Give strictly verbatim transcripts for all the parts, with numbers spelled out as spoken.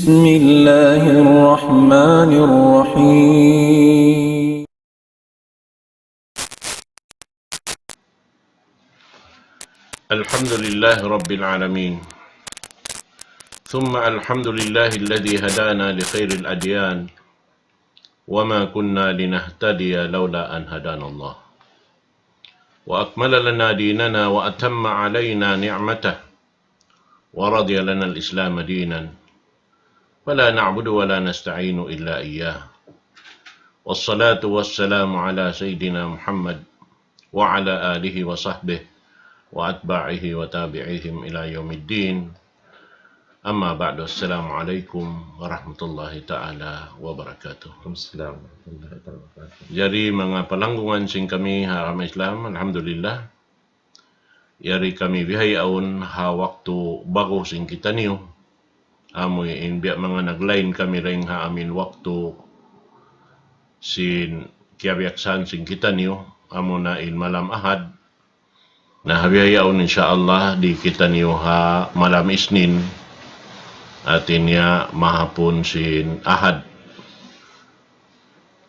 بسم الله الرحمن الرحيم. الحمد لله رب العالمين. ثم الحمد لله الذي هدانا لخير الأديان وما كنا لنهتدي لولا أن هدانا الله وأكمل لنا ديننا وأتم علينا نعمته ورضي لنا الإسلام دينا فلا نعبد ولا نستعين إلا إياه. والصلاة والسلام على سيدنا محمد وعلى آله وصحبه وأتباعه وتابعيهم إلى يوم الدين. أما بعد، السلام عليكم ورحمة الله تعالى وبركاته. Waalaikumsalam warahmatullahi wabarakatuh. Jari manga palanggungan sin kami ha agama Islam, alhamdulillah. Yari kami bihaun ha waktu ba'gu sin kitaniyu. Amu in biya' manga naglain kami dayn ha amin waktu sin kiyabiyaksahan sin kitaniyu, amuna in malam Ahad. Na ha bihaun, insya Allah, di kitaniyu ha malam Isnin. Hati niya mahapun sin Ahad.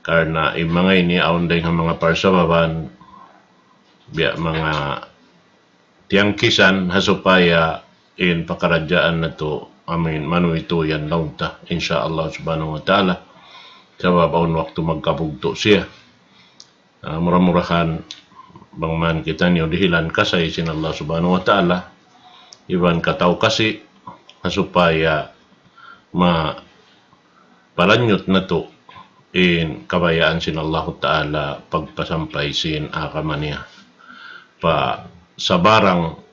Karna' in manga ini awn dayn ha manga parsababan, biya' manga tiyangkisan ha supaya in pakaradjaan natu', amin, manuwitu yan laung ta, insya Allah subhanahu wa ta'ala. Sabab awn waktu magkabugtu' siya. Ah, mura-murahan bang man kitaniyu dihilan kasay sin Allah subhanahu wa ta'ala, iban kataw kasi, ha supaya ma palanyut natu' in kabayaan sin Allahu Ta'ala pagpasampay sin agama niya pa sabarang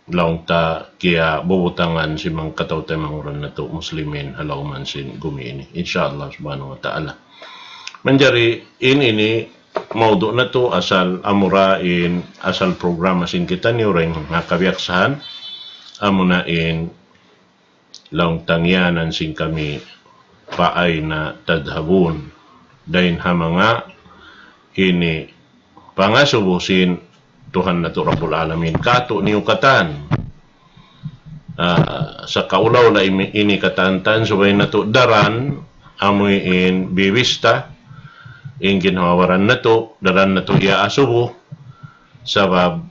laung ta kiyabubutangan sin manga kataw-taymanghuran natu' muslimin ha lawm sin gumi ini, insya Allah subhanahu wa ta'ala. Manjari in ini mawdu' natu' asal amura in asal programa sin kitaniyu dayn ha kabiyaksahan, amuna in laung ta ngiyanan sin kami, فأين تذهبون. Dayn ha manga ini pangasubu sin Tuhan natu' Rabbul Alamin kātu'niyu katan. Ah, sakaula-ula ini, ini katan-katan subay natu' daran, amuin bibista, in ginhawa-baran natu', daran natu' iyaasubu, sabab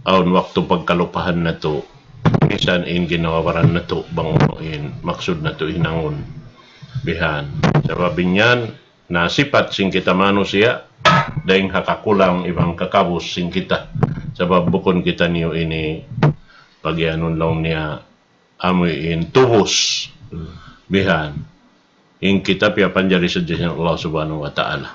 awn waktu pagkalupahan natu', misan in ginhawa-baran natu', bang unu in maksud natu' hinangun. Bihan. Sabab in yan, na sipat sin kita manusiya', dayn ha kakulang iban kakabus sin kita. Sabab bukun kitaniyu ini pagiyanun laung niya amuin tubus. Hmm. Bihan. In kita piyapanjari sadja sin Allah Subhanahu wa Ta'ala.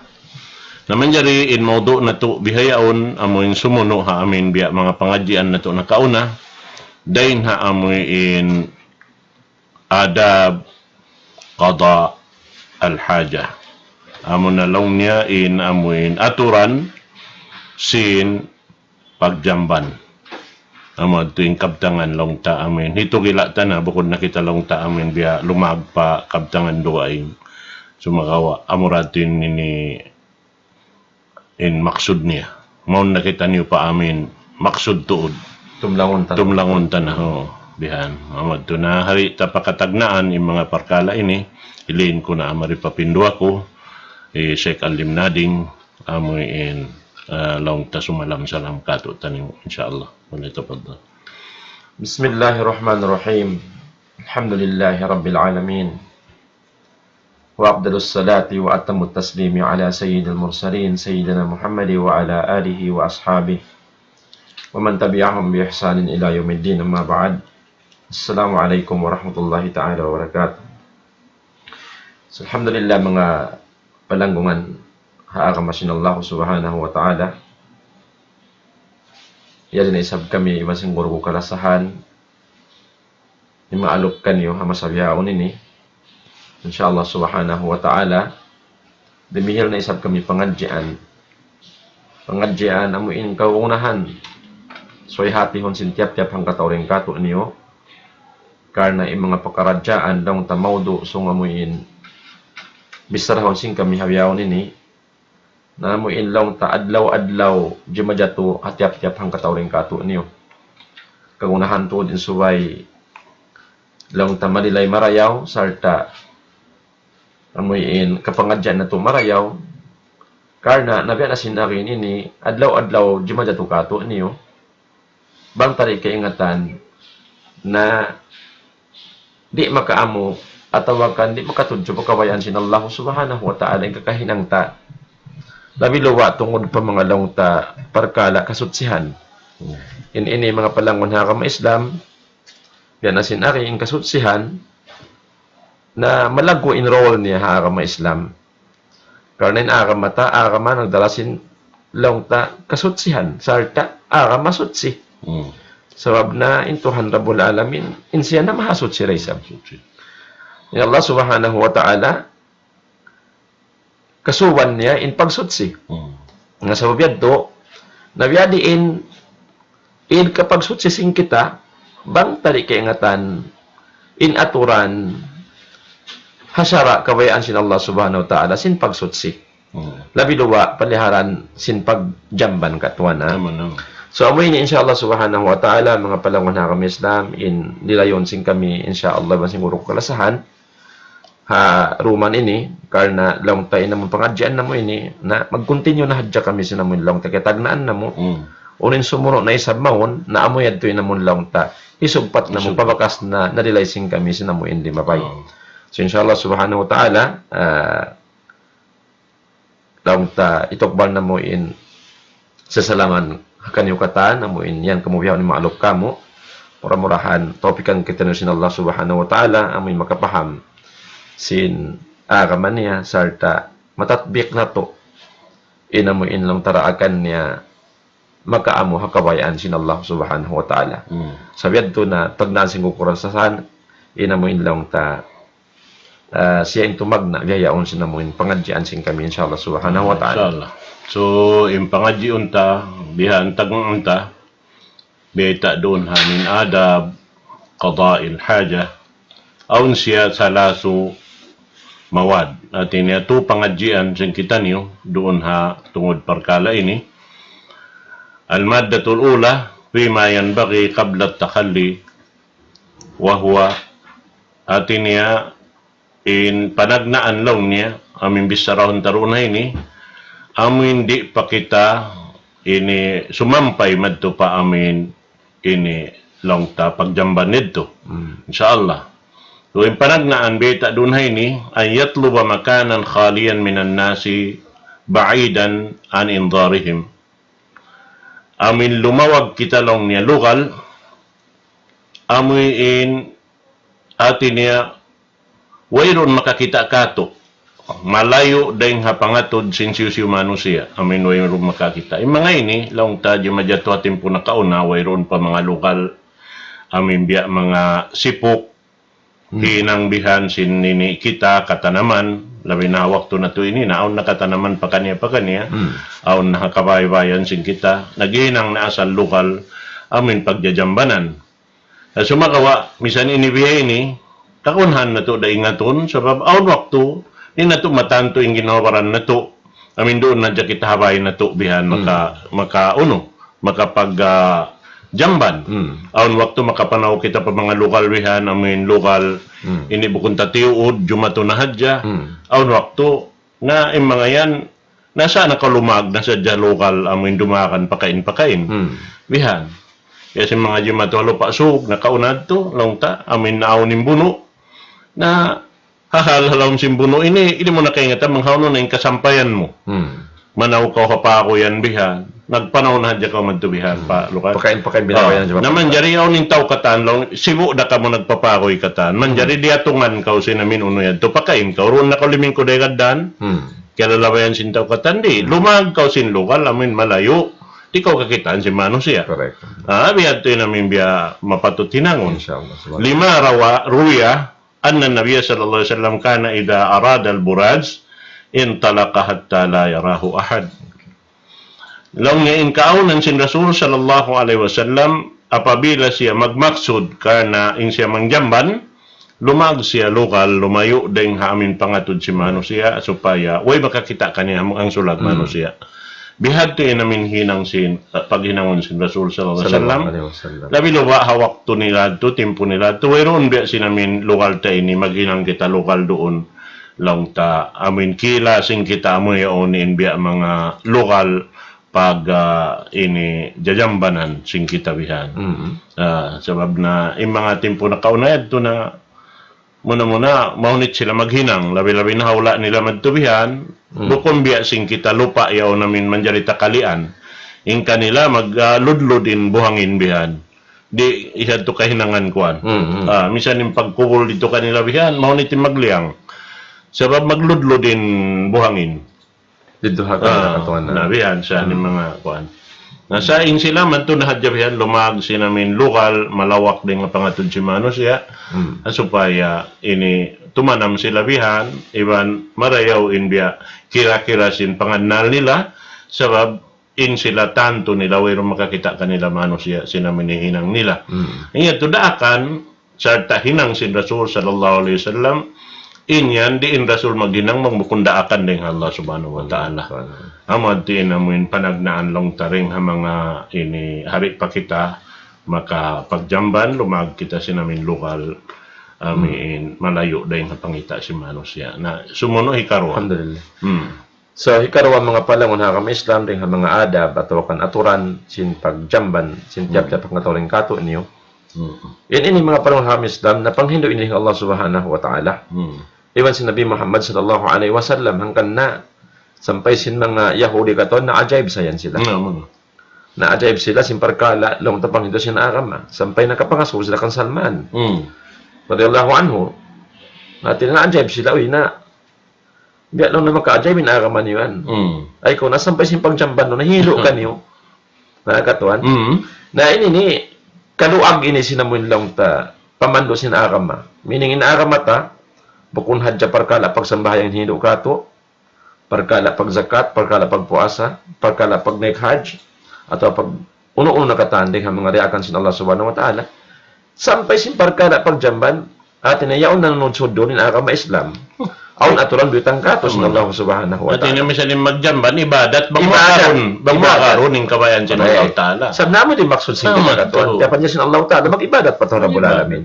Na manjari in mawdu' natu' bihaun amuin sumunu' ha amin biya' manga pangadjian natu' nakauna, dayn ha amuin adab qada al-hajah. Amuna laung niya in amuin aturan sin pagjamban. Amu yadtu in kabtangan laung ta amuin. Hitu gila' ta na, bukun na kita laung ta amuin biya' lumag pa kabtangan dugaing. Sumagawa', amura yadtu in ini in maksud niya. Mawn na kitaniyu pa amuin maksud tuud. Tumlangun ta. Tumlangun ta na, ho. Bihan. Amu yadtu na hari ta pakatagnaan in manga parkala' ini, hilin ku na mari pa pinduwa ku, hi Sheikh Alim Nading, amuin, ah, laung ta sumalam-salam kātu'niyu, insya Allah. Wal tafaddal. بسم الله الرحمن الرحيم. الحمد لله رب العالمين. وأفضل الصلاة وأتم التسليم على سيد المرسلين سيدنا محمد وعلى آله وأصحابه ومن تبعهم بإحسان إلى يوم الدين، أما بعد. السلام عليكم ورحمة الله تعالى وبركاته. So, alhamdulillah, manga palanggungan ha agama sin Allah Subhanahu wa Ta'ala. Yari na isab kami iban sin guru ku kalasahan, himaaluk kaniyu ha masa bihaun ini. Insya Allah Subhanahu wa Ta'ala, dumihil na isab kami pangadjian. Pangadjian amuin kagunahan. Subay hatihun sin tiyap-tiyap hangkatau dayn kātu'niyu. Karna' in manga pakaradjaan laung ta mawdu' sung amuin bisarahun sin kami ha bihaun ini. Na amuin laung ta adlaw-adlaw jimajatu ha tiyap-tiyap hangkatau dayn kātu'niyu. Kagunahan tuud in subay Laung ta malilay marayaw, sarta' amuin kapangadjian natu' marayaw. Karna' nabiya' na sin ari ini, adlaw-adlaw jimajatu katu'niyu. Bang ta di' kaingatan na di' makaamu atawa kan di' makatudju pa kabayaan sin Allah Subhanahu wa Ta'ala in kakahinang ta. Labi luwa' tungud pa manga laung ta parkala' kasutsihan. Hmm. In ini manga palangun ha agama Islam, biya' na sin ari in kasutsihan, na malaggu' in role niya ha agama Islam. Karna' in agama ta, agama nagdara sin laung ta kasutsihan, sarta' agama suchi. Hmm. Sabab na in Tuhan Rabbul Alamin, in siya na mahasuchi da isab. Suchi. In Allah Subhanahu wa Ta'ala, kasuban niya in pagsuchi. Hmm. Na sabab yadtu, na biya' diin in kapagsuchi sin kita, bang ta di' kaingatan in aturan ha sara' kabayaan sin Allah Subhanahu wa Ta'ala sin pagsuchi. Hmm. Labi luwa' paliharan sin pagjamban katuan, ha. Aman, aman. So, amu ini insha Allah Subhanahu wa Ta'ala, manga palangun ha agama Islam, in dilayun sin kami, insha Allah, iban sin guru kalasahan ha duman ini, karna' laung ta in amun pangadjian namu' ini, na mag-continue na hadja kami sin amun laung ta kiyatagnaan namu'. Hmm. Unu in sumunu' na isab mawn, na amu yadtu in amun laung ta hisugpat namu', susunod, pabakas na nalilay sin kami sin amu in limabay. Oh. So, insha Allah Subhanahu wa Ta'ala, ah, laung ta itukbal namu' in sasalaman ha kaniyu katan, amu in yan kamu bihaun in ma'lup kamu. Mura-murahan tawpikan kitaniyu sin Allah Subhanahu wa Ta'ala, amu in makapaham sin agama niya, sarta' matatbik natu' in amu in laung ta daakan niya makaamu ha kabayaan sin Allah Subhanahu wa Ta'ala. Hmm. Sabab yadtu na tagnaan sin guru kalasahan, in amu in laung ta, ah, siya in tumagna', biya' yaun sin amu in pangadjian sin kami, insha Allah Subhanahu wa Ta'ala. Insha Allah. So, in pangadjiun ta, biya' in tagnaan ta, bayta' duun ha min adab qada'il hajah, awn siya salasu mawad. Hati niya tu pangadjian sin kitaniyu duun ha tungud parkala' ini. Al-maddatul ula, fima yanbaghi qabla at-takhalli, wa huwa, hati niya in panagnaan laung niya, amu in bicharahun ta duun ha ini, amu in di' pa kita ini sumampay madtu pa amu in ini laung ta pagjamban nidtu. Hmm. Insha Allah. So, in panagnaan bayta' duun ha ini, an yatluba makanan khaliyan minan nasi ba'idan an inzarihim. Amu in lumawag kita laung niya lugal, amu in hati niya wayruun makakita' katu'. Malayu' dayng ha pangatud sin hisiyu-siyu manusiya'. Amu in wayruun makakita'. In manga ini, laung ta jimajatu ha timpu nakauna, wayruun pa manga lugal. Amu in biya' manga sipuk. Hmm. Hinang bihan sin ini kita katanaman. Labi na waktu natu' ini, na awn na katanaman pakaniya-pakaniya. Hmm. Awn na ha kabaybayan sin kita. Naghihinang na asal lugal. Amu in pagjajambanan. Na sumagawa', misan ini biya' ini, kakunhan natu' da ingatun, sabab awn waktu, di' natu' matantu in ginhawa-baran natu', amu in duun na hadja kita ha bay natu' bihan, hmm, maka, maka unu, makapag, ah, jamban. Hmm. Awn waktu makapanaw kita pa manga lugal bihan, amu in lugal, hmm, ini bukun ta tiyuud, jumatu na hadja. Hmm. Awn waktu, na in manga yan, na sa' nakalumag na sadja lugal amu in dumagan pakain-pakain. Hmm. Bihan. Biya' sin manga jimatu ha Lupa' Sug, nakauna yadtu, laung ta, amu in naawn in bunu'. Na, ha hal ha lawm sin bunu' ini, di' mu na kaingatan bang hawnu na in kasampayan mu. Hmm. Manaw kaw ha pakuyan bihan. Nagpanaw na hadja kaw madtu bihan, hmm, pa lugal. Pakain-pakain binabayan. Ah, na manjari awn in tau katan, laung, sibu' da kamu nagpapakuy katan. Manjari, hmm, diyatungan kaw sin amu in unu yadtu, pakain kaw. Duun na kaw limingkud ha higad dan. Hmm. Kiyalalabayan sin tau katan di'. Hmm. Lumag kaw sin lugal, amu in malayu'. Di' kaw kakitaan sin manusiya'. Correct. Ah, biya' yadtu in amu in biya' mapatut hinangun. Insha Allah, subhanallah. Lima rawa, ruwiya, anna Nabiya sallallahu alayhi wasallam kana idha arada al-buraz, intalaqa hatta la yarahu ahad. Laung niya in kaawnan sin Rasul sallallahu alayhi wasallam, apabila siya magmaksud karna' in siya mangjamban, lumag siya lugal, lumayu' dayng ha amu in pangatud sin manusiya', supaya way makakita' kaniya hang sulag, hmm, manusiya'. Bihadtu in amin hinang sin, paghinangun sin Rasul sallallahu alaihi wasallam. Sallallahu alaihi wasallam. Labi luba ha waktu nila tu, timpu nila tu, wayruun biya' sin amin lugal ta ini, maghinang kita lugal duun. Laung ta, amin kila sin kita amu yaun in biya' manga lugal pag, ah, ini jajambanan sin kita bihan. Mm. Ah, sabab na, in manga timpu nakauna yadtu na, muna-muna, mahunit sila maghinang, labi-labi na ha hula' nila madtu bihan, Hmm. bukun biya' sin kita lupa' yaun amin manjari takalian. In kanila mag, ah, ludlud in buhangin bihan. Di' isab tu kahinangan kuwan. Hmm, hmm. Ah, misan in pagkubul didtu kanila bihan, mahunit in magliyang. Sabab magludlud in buhangin. Didtu ha kanila katuan na. Na bihan sa in manga kuwan. Na sa' in sila madtu na hadja bihan lumag sin amin lugal, malawak dayn ha pangatud sin manusiya'. Hmm. Ha supaya ini tumanam sila bihan, iban marayaw in biya' kira-kira sin pangannal nila, sabab in sila tantu nila wayruun makakita' kanila manusiya' sin amin hinang nila. Hmm. Iyan tu daakan, sarta' hinang sin Rasul sallallahu alaihi wasallam, in yan di' in Rasul maghinang bang bukun daakan dayn ha Allah Subhanahu wa Ta'ala. Subhanahu. Amu hati in amu in panagnaan laung ta dayn ha manga ini hari pa kita makapagjamban, lumag kita sin amin lugal, amin malayu' dayn ha pangita' sin manusiya'. Na, sumunu' hikaruwa. Alhamdulillah. Hmm. So, hikaruwa manga palangun ha agama Islam, dayn ha manga adab atawa kan aturan sin pagjamban, sin tiyap-tiyap pangatawarin katu' niyu. Hmm. In ini manga palangun ha agama Islam, na panghindu' ini Allah Subhanahu wa Ta'ala. Hmm. Iban sin Nabi Muhammad sallallahu alaihi wasallam, hangkan na sampay sin manga Yahudi katuan, na ajaib sa yan sila. Hmm, hmm. Na ajaib sila sin parkala', laung ta panghindu' sin agama. Sampay nakapangasubu sila kan Salman. Hmm. Radiyallahu anhu. Na, hati na ajaib sila, uy, na, biya' laung na makaajaib in agama niyu yan. Hmm. Ay, kaw na sampay sin pagjamban niyu, nahindu' kaniyu. Na katuan. Hmm. Na ini ni, kaluag ini sin amu in laung ta, pamandu' sin agama. Meaning in agama ta, bukun hadja parkala' pagsambahayang hindu' katu', parkala' pagzakat, parkala' pagpuasa, parkala' pagnaik hajj, atawa pag unu-unu na katan dayn ha manga diyaakan sin Allah Subhanahu wa Ta'ala. Sampay sin parkala' pagjamban, hati niya yaun na nudsud duun in agama Islam. Awn aturan biyutang katu' sin Allah Subhanahu wa Ta'ala. Hati niya misan in magjamban, ibadat, bang ibadat. Makakarun, bang makakarun in kabayaan sin Allah Ta'ala. Sabab na amu di' maksud sin kita katuan. Kaya pa niya sin Allah Ta'ala, mag-ibadat pa ta Rabbul Alamin.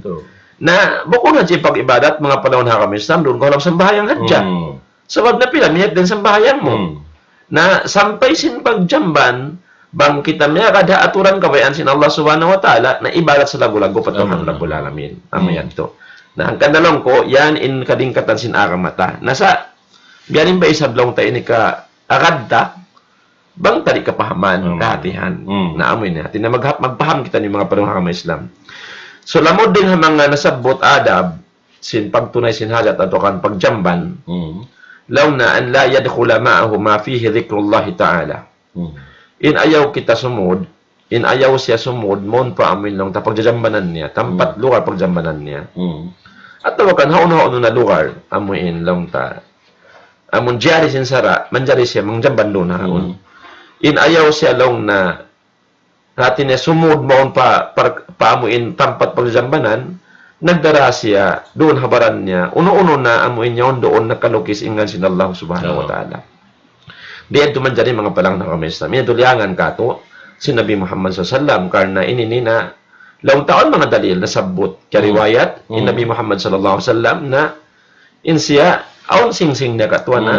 Na, bukun hadja pag-ibadat, manga palangun ha agama Islam, duun kaw ha lawm sambahayang hadja. Hmm. Sabab na pila minit dayn sambahayang mu. Hmm. Na sampay sin pagjamban, bang kita miyagad ha aturan kabayaan sin Allah Subhanahu wa Ta'ala, na ibadat sa lagu-lagu pa Tuhan Rabbul Alamin. Amu yan tu. Na hangkan na laung ku, yan in kadingkatan sin agama ta. Na sa', biya' diin ba isab laung ta ini kaagad ta, bang ta di' kapahaman, kahatihan. Hmm. Na amu ini, hati niya mag-, magpaham kita ini manga palangun ha agama Islam. So, lamud dayn ha manga nasabbut adab, sin pagtunay sin hajat atawa kan pagjamban. Hmm. Laung na أن لا يدخل معه ما فيه ذكر الله تعالى. Hmm. In ayaw kita sumud, in ayaw siya sumud, mawn pa amu in laung ta pagjajambanan niya, tampat lugar pagjambanan niya. Hmm. Atawa kan hawnu-hawnu na lugar, amu in laung ta. Amun jari sin sara', manjari siya mangjamban duun ha yaun. Hmm. In ayaw siya laung na hati niya sumud mawn pa, pa, pa amu in tampat pagjambanan, nagdara siya duun ha baran niya, unu-unu na amu in yaun duun nakalukis in ngan sin Allah Subhanahu wa Ta'ala. Di' yadtu manjari manga palangun ha agama Islam. Yadtu liyangan katu', sin Nabi Muhammad sallallahu alaihi wasallam, karna' ini ni na, laung ta awn manga dalil nasabbut, kariwayat, in Nabi Muhammad sallallahu alaihi wasallam na, in siya, awn singsing niya katuan na,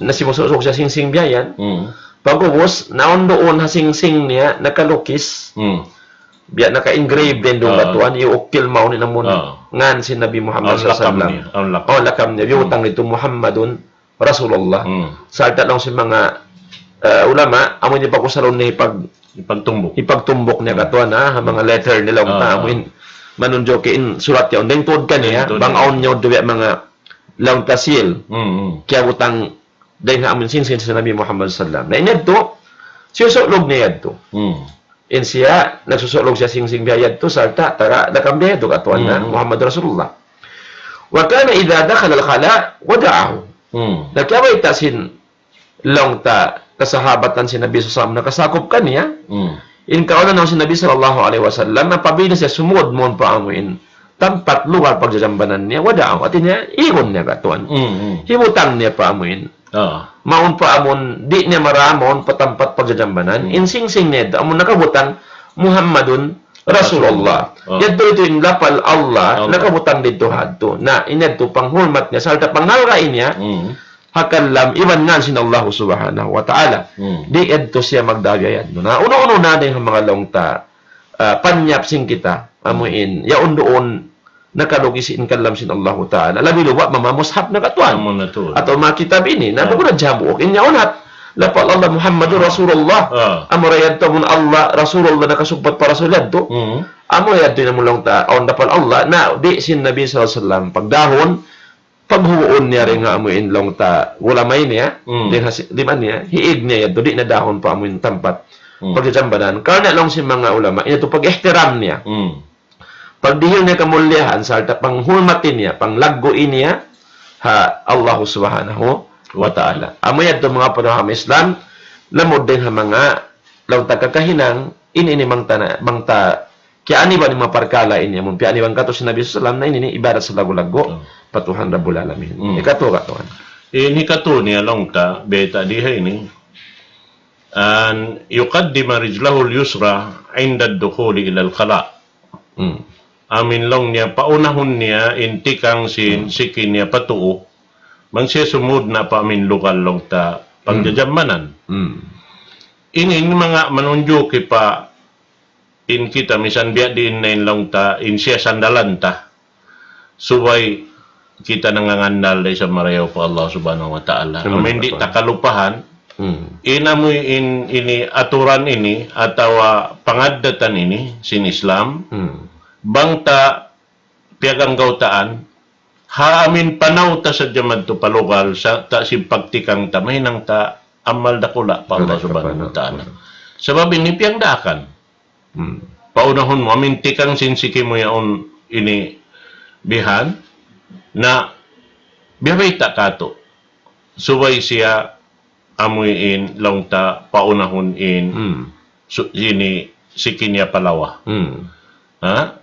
na simusuk-suk siya singsing biya' yan. Hmm. Pag'ubus, na awn duun ha singsing niya, nakalukis. Hmm. Biya' naka-engrave dayn duun katuan, iyuukil mawn in amun ngan sin Nabi Muhammad sallallahu alaihi wasallam. Awn lakam niya. Awn lakam niya. Biyutang didtu Muhammadun Rasulullah. Hmm. Sarta' laung sin manga, eh, ulama, amu in pag-usalun niya hipag-, hipagtumbuk. Hipagtumbuk niya katuan, ha, ha manga letter nila, amu in manunjuki in surat yaun. Dayn tuud kaniya, bang awn niya duun manga laung ta seal. Hmm, hmm. Kiyabutang dayn ha amun singsing sin Nabi Muhammad sallallahu alaihi wasallam. Na in yadtu, siyusulug niya yadtu. Hmm. In siya, nagsusulug siya singsing biya' yadtu, sarta', tara, lakam biya' yadtu katuan na, Muhammad Rasulullah. وكان إذا دخل الخلاء وضعه. Hmm. Na kiyabayta' sin laung ta kasahabatan sin Nabi sallallahu alaihi wasallam nakasakup kaniya. Hmm. In kauna na sin Nabi sallallahu alaihi wasallam, apabila siya sumud mawn pa amu in tampat lugar pagjajambanan niya, وضعه, hati niya, igun niya katuan. Hmm, hmm. Hibutang niya pa amu in Ah. Mawn pa amun, di' niya mara, mawn pa tampat pagjajambanan. Hmm. In singsing niya, amun nakabutang, "Muhammadun Rasulullah." Rasulullah. Ah. Yadtu itu in lapal Allah, Allah, nakabutang didtu hadtu. Na, in yadtu panghulmat niya, sarta' panghalga' niya, Hmm. ha kalam, iban ngan sin Allah Subhanahu wa Ta'ala. Hmm. Di' yadtu siya magdaga yadtu. Na, unu-unu na dayn ha manga laung ta, ah, panyap sin kita, amu in, yaun duun, nakalugis in kalam sin Allahu Ta'ala. Labi luba' manga mushaf na katuan. Amu na tuud. Atawa manga kitab ini, na, ah, bukun na jabu. In yaun hat, lapal Allah Muhammadur, ah, Rasulullah. Ah. Amura yadtu amun Allah, Rasulullah nakasugpat pa Rasul yadtu. Hmm. Amura yadtu in amun laung ta, awn lapal Allah, na di' sin Nabi sallallahu alayhi wasallam pagdahun, paghuun niya dayn ha amu in laung ta ulama ini, ha? Hmm. Dayn ha si-, lima niya, hiig niya yadtu, di' na dahun pa amu in tampat. Hmm. Pagjajambanan. Karna' laung sin manga ulama, ini tu pag-ihtiram niya. Hmm. Pagdihil niya kamulliyahan, sarta' panghulmatin niya, panglaggu' niya, ha Allah Subhanahu wa Ta'ala. Amu yadtu manga panaw ha Islam, lamud dayn ha manga, laung ta kakahinang, ini, ini bang ta na, bang ta, kiyaaniban in manga parkala' ini, amun piyaaniban katu' sin Nabi sallallahu alayhi wasallam, na ini, ini ibarat sa laggu'-laggu', hmm, pa Tuhan Rabbul Alamin. Hmm. Hikatu, katuan. In hikatu niya laung ta, biyayta' di ha ini, أن يقدم رجله اليسرى عند الدخول إلى الخلاء. Hmm. Amu in laung niya, paunahun niya, in tikang sin, hmm, siki niya pa tuu. Bang siya sumud na pa amu in lugal laung ta, hmm, pagjajambanan. Hmm. Ini, ini manga manunjuki pa in kita, misan biya' diin na in laung ta, in siya sandalan ta. Subay kita nangangannal da isab marayaw pa Allah Subhanahu wa Ta'ala. Amu in di' ta kalupahan, hmm, in amu in, ini aturan ini, atawa pangaddatan ini, sin Islam, hmm, bang ta piyaganggautaan, ha amu in panaw ta sadja madtu pa lugal, sa-, ta sin pagtikang ta, mahinang ta amal dakula' pa Allah Subhanahu wa Ta'ala. Sabab ini piyagdaakan. Hmm. Paunahun mu, amu in tikang sin siki mu yaun ini bihan, na biya' bayta' katu'. Subay siya amu in laung ta paunahun in, hmm, su-, ini siki niya pa lawa. Hmm. Ha?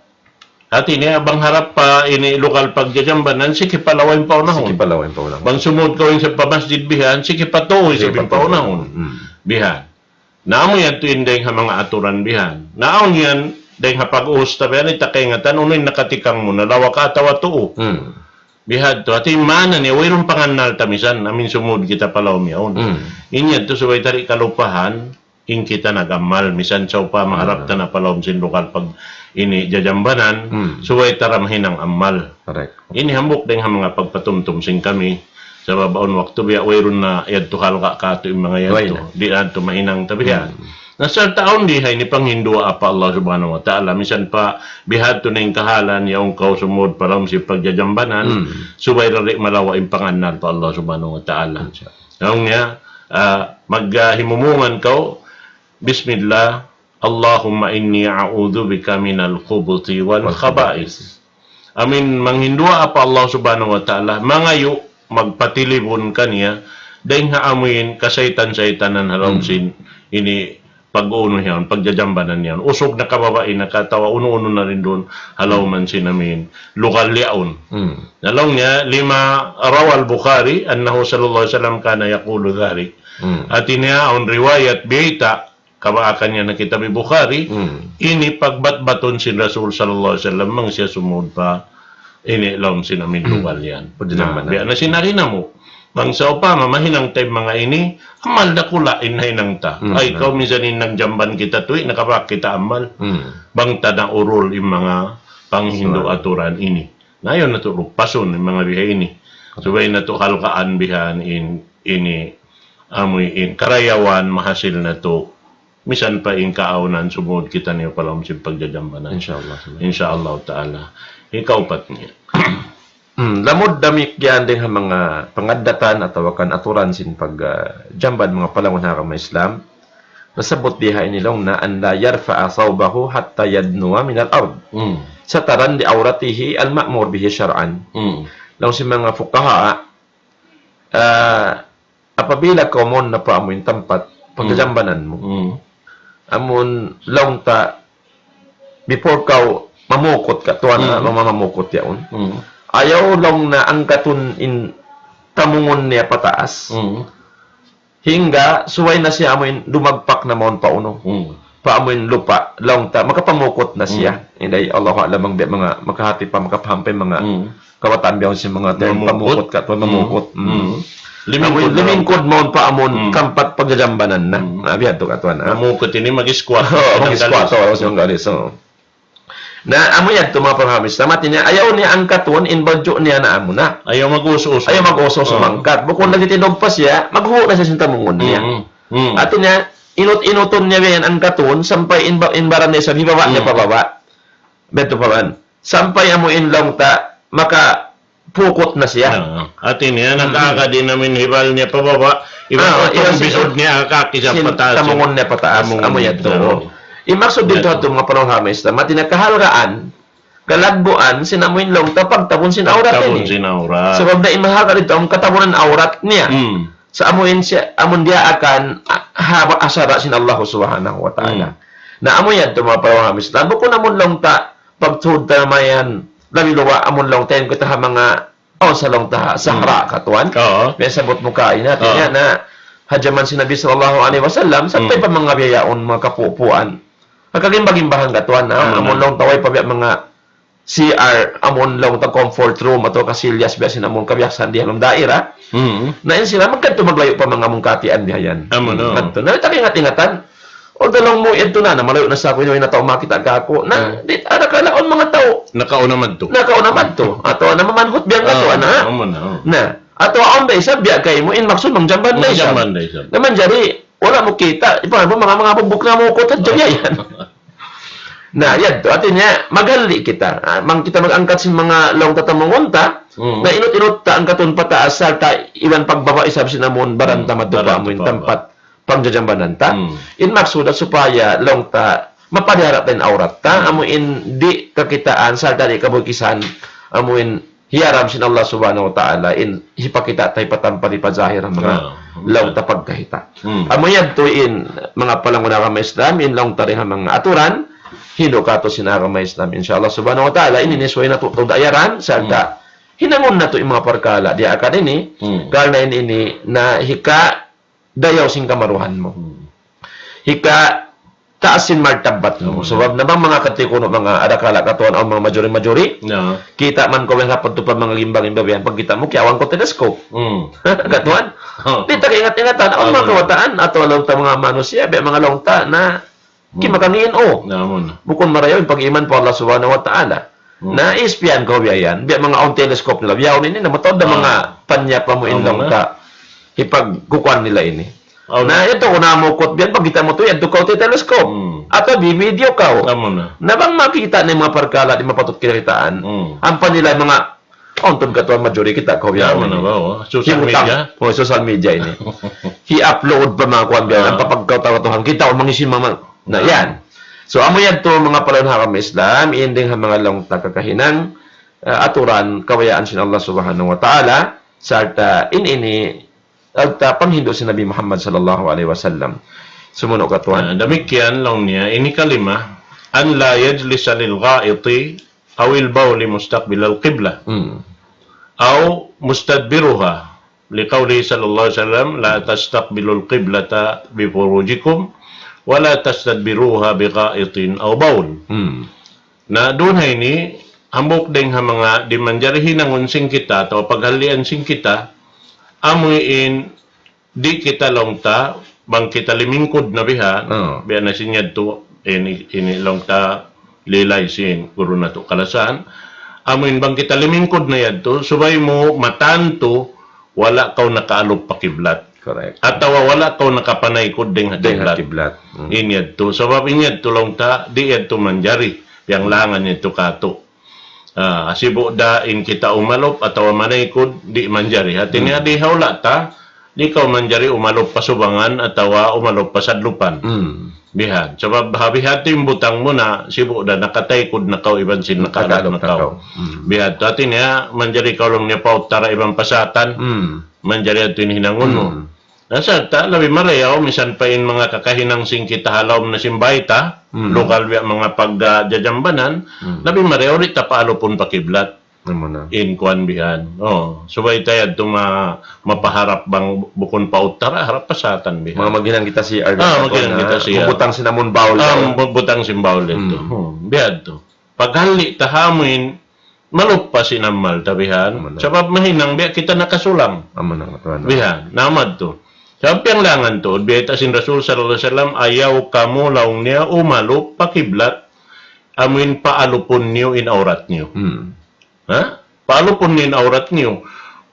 Hati niya, bang harap pa ini lugal pagjajambanan, siki pa lawa in paunahun. Siki pa lawa in paunahun. Bang sumud kaw in sa pa masjid bihan, siki pa tuu in sa paunahun. Hmm. Bihan. Na amu yadtu in dayng ha manga aturan bihan. Na awn yan, dayng ha pag-ubus ta bihan, di' ta kaingatan, unu in nakatikang mu, na lawa ka atawa tuu. Hmm. Bihadtu, hati maana niya, wayruun pangannal ta misan, amu in sumud kita pa lawm yaun. Hmm. In yadtu subay ta di' kalupahan, in kita nag-amal, misan sawpama harap ta na pa lawm sin lugal pag ini jajambanan, hmm, subay ta da mahinang amal. Correct. Ini hambuuk dayng ha manga pagpatumtum sin kami. Sabab awn waktu biya' wayruun na yadtu halga' katu' in manga yadtu. Way na. Di' na yadtu mahinang ta biya'. Hmm. Na sarta' awn di ha ini panghinduwaa pa Allah Subhanahu wa Ta'ala. Misan pa bihadtu na in kahalan, yaun kaw sumud pa lawm sin pagjajambanan, hmm, subay da di' malawa' in pangannal pa Allah Subhanahu wa Ta'ala. Insya Allah. Laung niya, ah, mag-, ah, himumungan kaw, "Bismillah, Allahumma inni a'udhu bika minal khubuthi wal khaba'ith." Amu in manghinduwaa pa Allah Subhanahu wa Ta'ala, mangayu', magpatilibun kaniya, dayng ha amu in kasaytan-saytanan ha lawm sin ini pag-unu yan, pagjajambanan yan. Usug na kababai na ka atawa unu-unu na rin duun ha lawm sin amu in lugal yaun. Hmm. Na laung niya, lima, روى البخاري أنه صلى الله عليه وسلم كان يقول ذلك. Hmm. Hati niya, awn riwayat, bayta', kabaakan niya na kitab Bukhari, hmm, ini pagbatbatun sin Rasul sallallahu alayhi wasallam, bang siya sumud pa ini lawm sin amu in lugal yan. Hmm. Na, biya' na sin ari namu'. Bang sawpama, mahinang ta in manga ini, amal dakula' in nahinang ta. Hmm. Ay, kaw misan in nagjamban kita tuwi', nakabak kita amal. Hmm. Bang ta naurul in manga panghindu' aturan ini. Na, ayaw natu' lupasun in manga biha ini. Subay natu' halgaan bihan in, ini, amu in karayawan mahasil natu'. Misan pa in kaawnan sumud kitaniyu pa lawm sin pagjajambanan. Insya Allah. Insya Allah Ta'ala. Hikaupat niya. Hmm, lamud damikkiyan dayng ha manga pangaddatan atawa kan aturan sin pag, ah, jamban manga palangun ha agama Islam. Nasabbut di ha ini laung niya, أن لا يرفع ثوبه حتى يدنو من الأرض. Hmm. سترا لعورته المأمور به شرعا. Hmm. Laung sin manga fuqaha, ah, apabila kaw mawn na pa amu in tampat, hmm, pagjajambanan mu. Hmm. Amun laung ta, before kaw mamukut katuan, hmm, mama mamukut yaun. Hmm. Ayaw laung niya angkatun in tamungun niya pataas. Mm. Hangga subay na siya amuin dumagpak na mawn pa unu. Mm. Pa amuin lupa', laung ta, makapamukut na siya. Mm. Inday, Allahu a'lam, bang biya' manga makahati pa, makapaham pa in manga Mm. kawataan biya' sin manga term, Mamukut. pamukut ka, Mm. mamukut. Mm. Mm. Amuin Limingkud na. limingkud mawn pa amun Mm. tampat pagjajambanan na. Mm. Na, biya' tu katuan, ha? Mamukut ini mag-squat. Oo, mag-squat, Tanggalis. oo, sa Tanggalis, oo. Na, amu yadtu manga panghamis. Sa' mati niya, ayaw niya angkatun, in badju' niya na amu na. Ayaw mag-us-us. Ayaw mag-us-us Mm. mangkat. Bukun lagi tinug pa siya, maghuhu' na siya sin tamungun niya. Mm. Mm. Hati niya, inut-inutun niya yan angkatun, sampay in ba-, in baran niya sa baba niya Mm. pababa. Betu pa man. Sampay amu in laung ta, maka pukut na siya. Ah, hati niya, Hmm. nakaagad in amuin hibal niya pababa, iban Ah, pa iban sin bisud niya, kaki sa sin pataas. tamungun niya pataas, Tamungun amu niya yadtu. pataas. In maksud dito Yadtu. hatu manga panghamis, mati niya kahalgaan, kalagbuan, sin amuin laung ta, pagtabun sin awrat Pagtabun ini. sin awrat. Sabab na in mahalga' dito, in katabunan awrat niya. Hmm. Sa' amuin siya, amun diyaakan, ah, haba asara sin Allah Subhanahu wa Ta'ala. Hmm. Na amu yadtu manga panghamis, bukun amun laung ta, pagtuud ta na mayan, labi luwa amun laung ta yan kita ha manga, o, sa laung ta ha, Sahara, Hmm. katuan. Oo. May sabut mu kaina, Oo. tinya na, ha jaman sin Nabi sallallahu alayhi wasallam, sampay Hmm. pa manga biya' yaun, manga kapupuan. Kagimba-gimbahan katuan, ha, Hmm. amun laung ta way pa biya' manga C R, amun laung ta comfort room, atawa kasilyas biya' sin amun kabiyaksahan di ha lawm daira. Hmm. Na in sila, magkadtu maglayu' pa manga mungkatian biya' yan. Amu, no. Kadtu. Na, di' ta kaingat-ingatan. Although laung mu, yadtu na, na, malayu' na sa aku, way na tau makakita' kaku'. Na, Hmm. di', ada kala awn manga tau. Nakauna madtu. Nakauna madtu. Atawa na mamanhut biya' Ah, katu', ana. amu na, oh. Na, atawa awn da isab biya' kaymu, in maksud mangjamban da isab. Mangjamban da isab. Na manjari, wala' mu kita', ipan mu, manga, manga bubuk na mu, kutat Ah. dyan yan. Na, yadtu, hati niya, maghalli' kita. Ah, bang kita mag-angkat sin manga laung ta tamungun ta, Hmm. na inut-inut ta angkatun pataas, sarta' iban pagbaba' isab sin amun baran Hmm, ta madtu pa baran amun ta pa tampat pangjajambanan ta. Hmm. In maksud na supaya laung ta, mapalihara ta in awrat ta, Hmm. amu in di' kakitaan, sarta' di' kabukisan, amu in hiyaram sin Allah Subhanahu wa Ta'ala, in hipakita' ta, hipatampa, hipazahir ha manga Ah, laung ta pagkahita'. Hmm. Amu yadtu in manga palangun agama Islam, in laung ta dayn ha manga aturan, hindu' katu' sin agama Islam. Insha Allah Subhanahu wa Ta'ala, ini Hmm. in subay natu' tuud ayaran, sarta' Hmm. hinangun natu' in manga parkala' diyaakan ini, Hmm. karna' in ini na hika dayaw sin kamaruhan mu. Hmm. Hika taas sin martabat mu. Hmm. Sabab na bang manga kati kunu' manga adakala katuan awn manga majuri-majuri. Ya. Kita' man kaw yan ha pagtupa manga gimba-gimba biya' yan. Pagkita' mu, kiyawa' ku telescope. Hmm. Katuan. Oh. Di' ta kaingat-ingatan. Awn manga Amun. kawataan atawa laung ta manga manusiya', biya' manga laung ta na Hmm. kimakangiin, oh. Amun. Bukun marayaw in pag-iman pa Allah Subhanahu wa Ta'ala. Hmm. Na ispiyan kaw biya' yan. Biya' manga awn telescope nila. Biya' awn ini na mataud da Ah. manga panyap amu in Amun laung na. ta. Hipagkukuan nila ini. Amun. Na yadtu kaw namukut biya' yan, pagkita' mu tu, yadtu kaw te telescope. Hmm. Atawa bi-video kaw. Amun na. Na bang makita' na in manga parkala' di' mapatut kinakitaan. Hmm. Ampa nila manga, awn tuud katuan majuri kita' kaw biya' Amun na ini. ba, oh. Social Himutang. media. Oh, social media ini. Hi-upload pa manga kuan biya' yan. Ah. Ampa pagkauta katuhan kita', awn mangisi mama. Na, Ah. yan. So, amu yadtu manga palangun agama Islam, in dayn ha manga laung ta kakahinang, ah, aturan, kabayaan sin Allah Subhanahu wa Ta'ala, sarta' in ini, sarta' panghindu' sin Nabi Muhammad sallallahu alayhi wasallam. Sumunu' katuan. Ah, damikkiyan laung niya, in hikalima, أن لا يجلس للغائط أو البول مستقبل القبلة Hmm. أو مستدبرها، لقوله صلى الله عليه وسلم: لا تستقبلوا القبلة بفروجكم ولا تستدبروها بغائط أو بول. Hmm. Na duun ha ini, hambuuk dayn ha manga di' manjari hinangun sin kita, atawa paghallian sin kita, amu in di' kita laung ta, bang kita limingkud na bihan, Oo. biya' na sin yadtu, ini, ini laung ta lilay sin guru natu' kalasahan. Amu in bang kita limingkud na yadtu, subay mu matantu, wala' kaw nakaalup pa kiblat. Correct. Atawa wala' kaw nakapanaykud dayn ha Dayn ha kiblat. kiblat. Hmm. In yadtu. Sabab in yadtu laung ta, di' yadtu manjari. Piyanglangan yadtu katu'. Ah, sibu' da in kita umalup atawa manaykud, di' manjari. Hati niya Hmm. di' ha hula' ta, di' kaw manjari umalup pa subangan atawa umalup pa sadlupan. Hmm. Bihan. Sabab ha bihan tu in butang mu na, sibu' da nakataykud na kaw iban sin nakaalup Nakaalup na na kaw. kaw. Hmm. Bihan tu hati niya, manjari kaw laung niya pa utara iban pa satan. Hmm. Manjari yadtu in hinangun mu. Hmm. Na sarta', labi marayaw, misan pa in manga kakahinang sin kita ha lawm na sin bayta', Hmm. lugal biya' manga pag, ah, jajambanan, Hmm. labi marayaw, di' ta paalupun pa kiblat. Amu na. In kuwan bihan. Oh, subay ta yadtu ma-, mapaharap bang bukun pa uttara, harap pa satan bihan. Manga maghinang kita C R. Ah, maghinang kita C R. Magbutang sin amun bowl. Ah, magbutang sin bowl yadtu. Hmm. Hmm, biya' yadtu. Paghalli' ta ha amuin, maluppas in amal ta bihan. Amu na. Sabab mahinang biya' kita nakasulang. Amu na, amu na. Bihan, na amu yadtu. Sabab piyanglangan tuud, biyayta' sin Rasul sallallahu alayhi wasallam, ayaw kamu laung niya umalup pa kiblat, amuin paalupun niyu in awrat niyu. Hmm. Ha? Paalupun niyu in awrat niyu.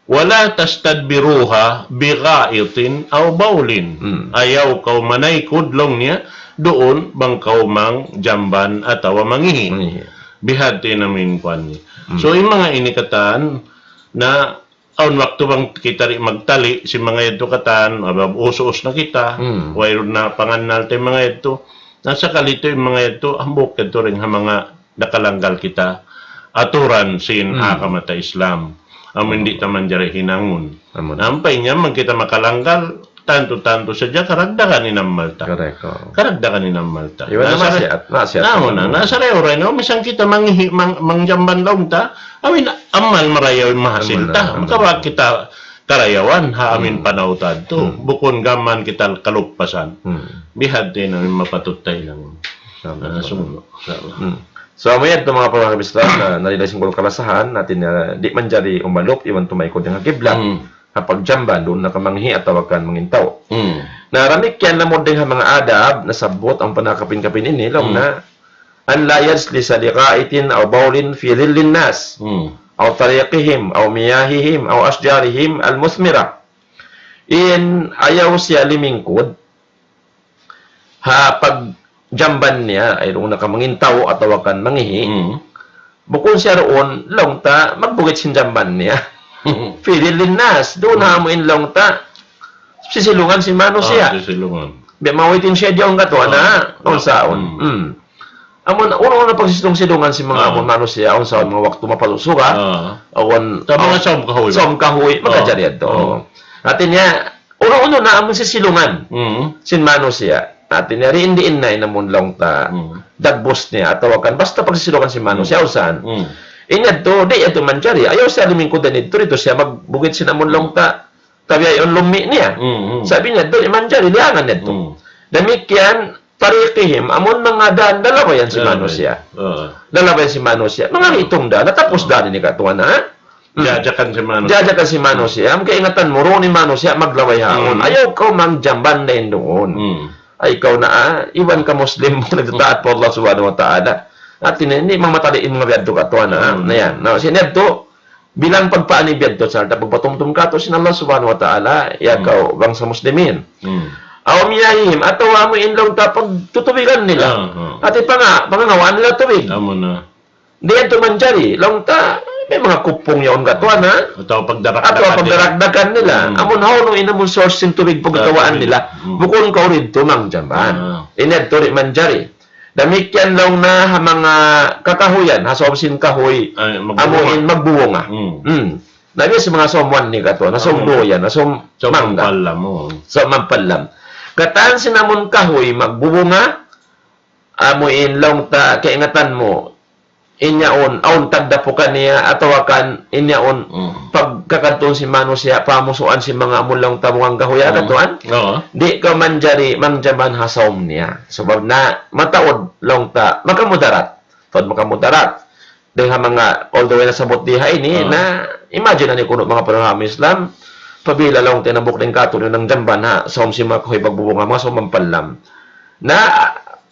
ولا تستدبروها بغائط أو بول. Hmm. Ayaw kaw manaykud laung niya, duun bang kaw mangjamban atawa mangihi'. Mangihi'. Biya' hādtu in amuin kuwan niya. Hmm. So, in manga ini katan, na awn waktu bang kita di' magtali, sin manga yadtu katan, aba, us-us na kita, Hmm. wayruun na pangannal ta in manga yadtu. Na sakali tuud in manga yadtu, hambuuk yadtu dayn ha manga nakalanggal kita aturan sin Hmm. agama ta Islam. Amu in di' ta manjari hinangun. Amu. Ampa in yan bang kita makalanggal, tantu-tantu sadja karagdagan in amal ta. Correct, oh. Karagdagan in amal ta. Iban na sa-, maksiat, maksiat. Na, amu na, na sa reoray, no? Misan kita mangihi', mang-, mangjamban laung ta, amuin amal marayaw in mahasil ta. Amu na, amu na. Makawa' kita karayawan, ha amuin Hmm. panaw ta yadtu. Hmm. Bukun gām kita kaluppasan. Hmm. Biya' hādtu in amuin mapatut ta hinangun. Salamat. Ah, sumunu'. Insya Allah. Hmm. So, amu yadtu manga pagkakas Islam, na, nalilay sin kul kalasahan, hāti niya di' manjari umalup, iban tumaykud dayn ha kiblat. Hmm. Ha pagjamban, duun na kaw mangihi' atawa kan mangintaw. Hmm. Na damikkiyan lamud dayn ha manga adab, nasabbut, awn pa na kapin-kapin ini, laung Hmm. niya, أن لا يجلس لغائط أو بول في ظل الناس، Hmm. أو طريقهم، أو مياههم، أو أشجارهم المثمرة. In ayaw siya limingkud, ha pagjamban niya, ay duun na kaw mangintaw atawa kan mangihi'. Hmm. Bukun siya duun, laung ta, magbugit sin jamban niya. في ظل الناس, duun Hmm. ha amuin laung ta, sisilungan sin manusiya'. Ah, sisilungan. Biya' mawaiting siya diyaun katu', Ah, na, awn sa awn. Hmm. Hmm. Amun, unu-unu pagsisilung-silungan sin manga Ah. amun manusiya', awn sa awn manga waktu mapasuga. Ah. Awn, Sa manga awn, sawm kahuy. Sawm kahuy, Ah. makajari yadtu. Ah. Hāti niya, unu-unu na amun sisilungan Hmm. sin manusiya'. Hāti niya, diin-diin na in amun laung ta Hmm. dagbus niya, atawa kan basta pagsisilungan sin manusiya', Hmm. usahan. Hmm. In yadtu, di' yadtu manjari. Ayaw siya limingkud dayn didtu, didtu siya magbugit sin amun laung ta, tabiya' yaun lummi' niya. Hmm, hmm. Sabab in yadtu, di' manjari, liyangan yadtu. Hmm. Damikkiyan, طريقهم, amun manga dān lalabayan sin Lalabayan. manusiya'. Oo. Lalabayan sin manusiya'. Manga Oo. hitung dān, natapus Oo. dān ini katu', ha? Hmm. Jajakan sin manusiya'. Jajakan sin manusiya'. Amu kaingatan mu, duun in manusiya' maglabay ha yaun. Hmm. Ayaw kaw mangjamban dayn duun. Hmm. Ay, ikaw na, ah, iban ka Muslim, nagtataat pa Allah Subhanahu wa Ta'ala. Hāti niya, di' mamatali in manga biya' yadtu katu', ha? Hmm. Na yan. Na, sin yadtu, bilang pagpaani biya' yadtu, sarta' pagpatumtum katu' sin Allah Subhanahu wa Ta'ala, ya Hmm. kaw bangsa Muslimin. Hmm. أو مياههم, atawa amu in laung ta pagtutubigan nila. Ah, ah. Hāti panga-, pangangawaan nila tubig. Amu na. Di' yadtu manjari, laung ta, may manga kupung yaun katu', ha? Atawa pagdarak-dakan Atawa nila. pagdarak-dakan nila. Hmm. Amun hawnu in amun source sin tubig pagkawaan Ah, tubig. nila. Hmm. Bukun kaw didtu mangjamban. Ah. In yadtu di' manjari. Damikkiyan laung niya ha manga kakahuyan, ha sawm sin kahuy, Ay, magbuhunga. amuin magbubunga. Hmm. Hmm. Na biya' sin manga sawm wani katu', na sawm Amu. duyan, na sawm Sawm mangga. mampallam, oo. Sawm mampallam. Katan sin amun kahuy magbubunga, amuin laung ta kaingatan mu, in yaun, awn tagdapu kaniya, atawa kan in yaun Hmm. pagkakadtuun sin manusiya', pamusuan sin manga amun laung ta bunga kahuy Hmm. katu', ha? Oo. Di' kaw manjari mangjamban ha sawm niya. Sabab na mataud laung ta, makamudarat. Taud makamudarat. Dayn ha manga, although way nasabbut di ha ini, Oo. na imagine na niyu kunu' manga panaw Islam, apabila laung ta in hambuuk dayn katu' nangjamban ha sawm sin manga kahuy magbubunga, manga sawm mampallam. Na,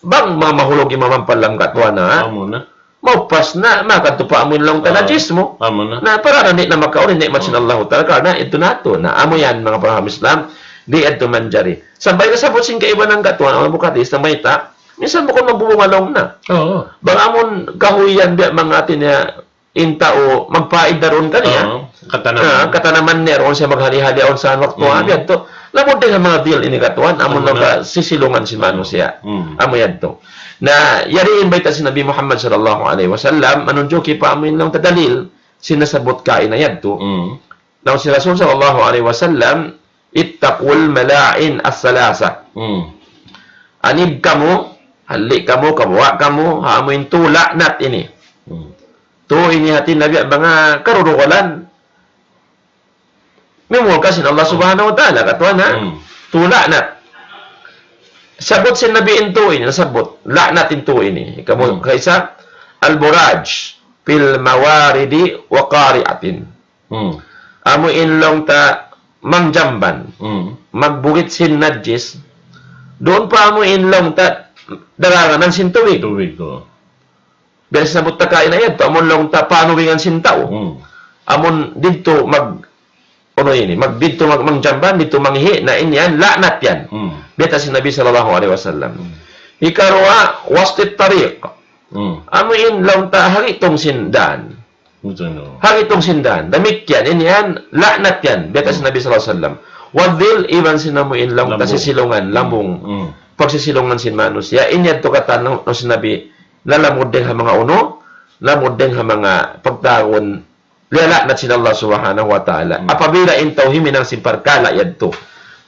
bang manga mahulug in manga mampallam katu', ha? Amu na. Maupas na, makadtu pa amu in laung ta Oo. najis mu. Amu na. Na, para na di' na makaun in ni'mat sin Oo. Allahu Ta'ala, karna' yadtu na yadtu. Na, amu yan, manga panaw Islam, di' yadtu manjari. Sampay nasabbut sin kaibanan katu', amu bukhari, sampay ta, minsan bukun magbubunga laung na. Oo. Bang amun kahuy yan, biya' manga hāti niya, in tau magpaid da duun kaniya. Oo. Katanaman. Ah, katanaman niya duun siya maghali-hali awn sa waktu, Hmm. ha, biya' yadtu. Lamud dayn ha manga dhil ini katu', amun Amu na. nagsisilungan sin manusiya'. Hmm. Amu yadtu. Na, yari in bayta' sin Nabi Muhammad sallallahu alayhi wasallam, manunjuki pa amu in laung ta dalil, sin nasabbut kaina yadtu. Hmm. Laung sin Rasul sallallahu alayhi wasallam, اتقوا الملاعن الثلاثة. Hmm. Anib kamu, halli' kamu, kabuga' kamu, ha amu in tū laknat ini. Hmm. Tū ini hāti niya biya' manga karurugalan. Mimulka sin Allah Subhanahu wa Ta'ala, katuan ha? Hmm. Tū la'nat. Sabbut sin Nabi in tū ini, nasabbut. La'nat in tū ini. Kamu, Hmm. kaisa, al-buraj fil mawaridi wa qari'atin. Hmm. Amu in laung ta mangjamban, Hmm. magbugit sin najis, duun pa amu in laung ta daraganan sin tubig. Tubig, oh. Biya' sin sabbut ta kaina yadtu, amun laung ta panubingan sin tau. Hmm. Amun didtu mag, unu ini, mag, didtu mag, mangjamban, didtu mangihi', na in yan, la'nat yan. Hmm. Bayta' sin Nabi sallallahu alayhi wasallam. Hmm. Hikaruwa, wastit tariq. Hmm. Amu in laung ta ha gitung sin dān. Betul, no. Ha gitung sin dān. Damikkiyan, in yan, la'nat yan. Bayta' sin Hmm. Nabi sallallahu alayhi wasallam. Wadhil, iban sin amu in laung ta Lambung. sisilungan, Hmm. lambung. Hmm. Pagsisilungan sin manusiya'. In yadtu katan laung sin Nabi, lalamud dayng ha manga unu, lamud dayng ha manga pagtawagun, liyala'nat sin Allah Subhanahu wa Ta'ala. Hmm. Apabila in tau himinang sin parkala' yadtu.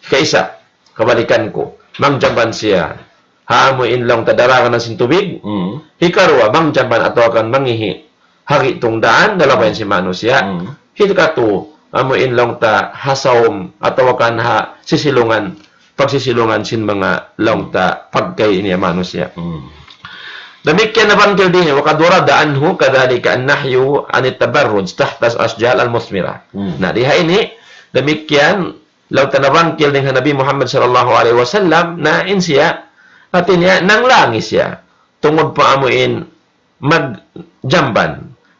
Kaisa, kabalikan ku, mangjamban siya ha amu in laung ta daraganan sin tubig. Hmm. Hikaruwa, mangjamban atawa kan mangihi' ha gitung dān, lalabayan Hmm. sin manusiya'. Hmm. Hikatū, amu in laung ta ha sawm atawa kan ha sisilungan, pagsisilungan sin manga laung ta pagkahi niya manusiya'. Hmm. Damikkiyan nabangkil dī, وقد ورد عنه كذلك النهي عن التبرج تحت الأشجار المثمرة. Hmm. Na, dī ha ini, damikkiyan laung ta nabangkil dayng ha Nabi Muhammad sallallahu alayhi wasallam, na in siya, hāti niya, nanglangi siya. Tungud pa amu in magjamban,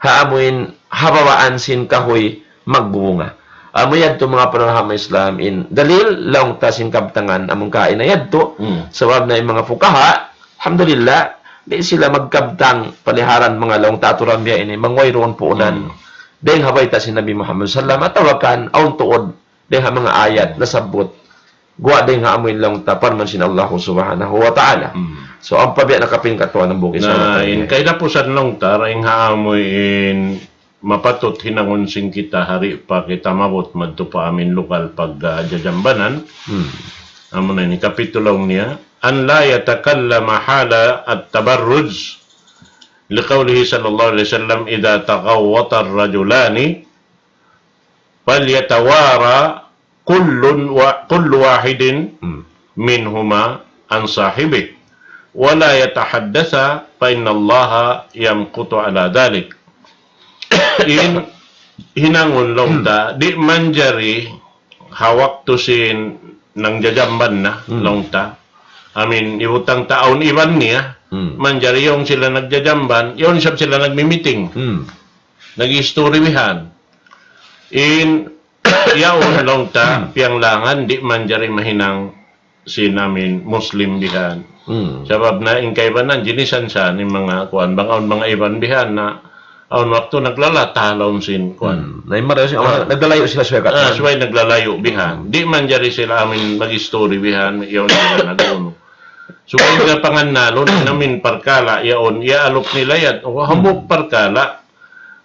ha amu in ha babaan sin kahuy magbubunga. Amu yadtu manga panaw ha Islam in dalil laung ta sin kabtangan amun kaina yadtu. Hmm. Sabab na in manga fuqaha, alhamdulillah, di' sila magkabtang paliharan manga laung ta aturan biya' ini, bang wayruun puunan. Hmm. Dayng ha bayta' sin Nabi Muhammad sallam, atawa kan awn tuud dayng ha manga ayat nasabbut. Guwa' dayng ha amu in laung ta parman sin Allah Subhanahu wa Ta'ala. Hmm. So, ampa biya' na kapin katuan hambuuk isa Na, na in kaidapusan laung ta, dayng ha amu in mapatut hinangun sin kita ha di' pa kita maabut madtu pa amu in lugal pag, ah, jajambanan. Hmm. Amu na ini kapitulo niya. أن لا يتكلم حال التبرج لقوله صلى الله عليه وسلم: إذا تغوط الرجلان فليتوارى كل وا-، كل واحد Hmm. منهما عن صاحبه ولا يتحدثا فإن الله يمقت على ذلك. In hinangun laung ta, di' manjari ha waktu sin nangjajamban na Hmm. laung ta. Amu in hibutang ta awn iban niya, Hmm. manjari yaun sila nagjajamban, yaun isab sila nagmi-meeting. Hmm. Nag-istori bihan. In yaun laung ta, piyanglangan, di' manjari mahinang sin amu in Muslim bihan. Hmm. Sabab na in kaibanan, jinisan sa in manga kuwan, bang awn manga iban bihan na, awn waktu naglalata laung sin kuwan. Hmm. Na in marayaw sin, Ah. naglalayu' sila subay Ah, katan. subay naglalayu' bihan. Hmm. Di' manjari sila amu in mag-istori bihan, yaun sila nag-unu. Subay nila pangannalun, in amu in parkala', yaun, iyaalup nila yan. O, hambuuk Hmm. parkala',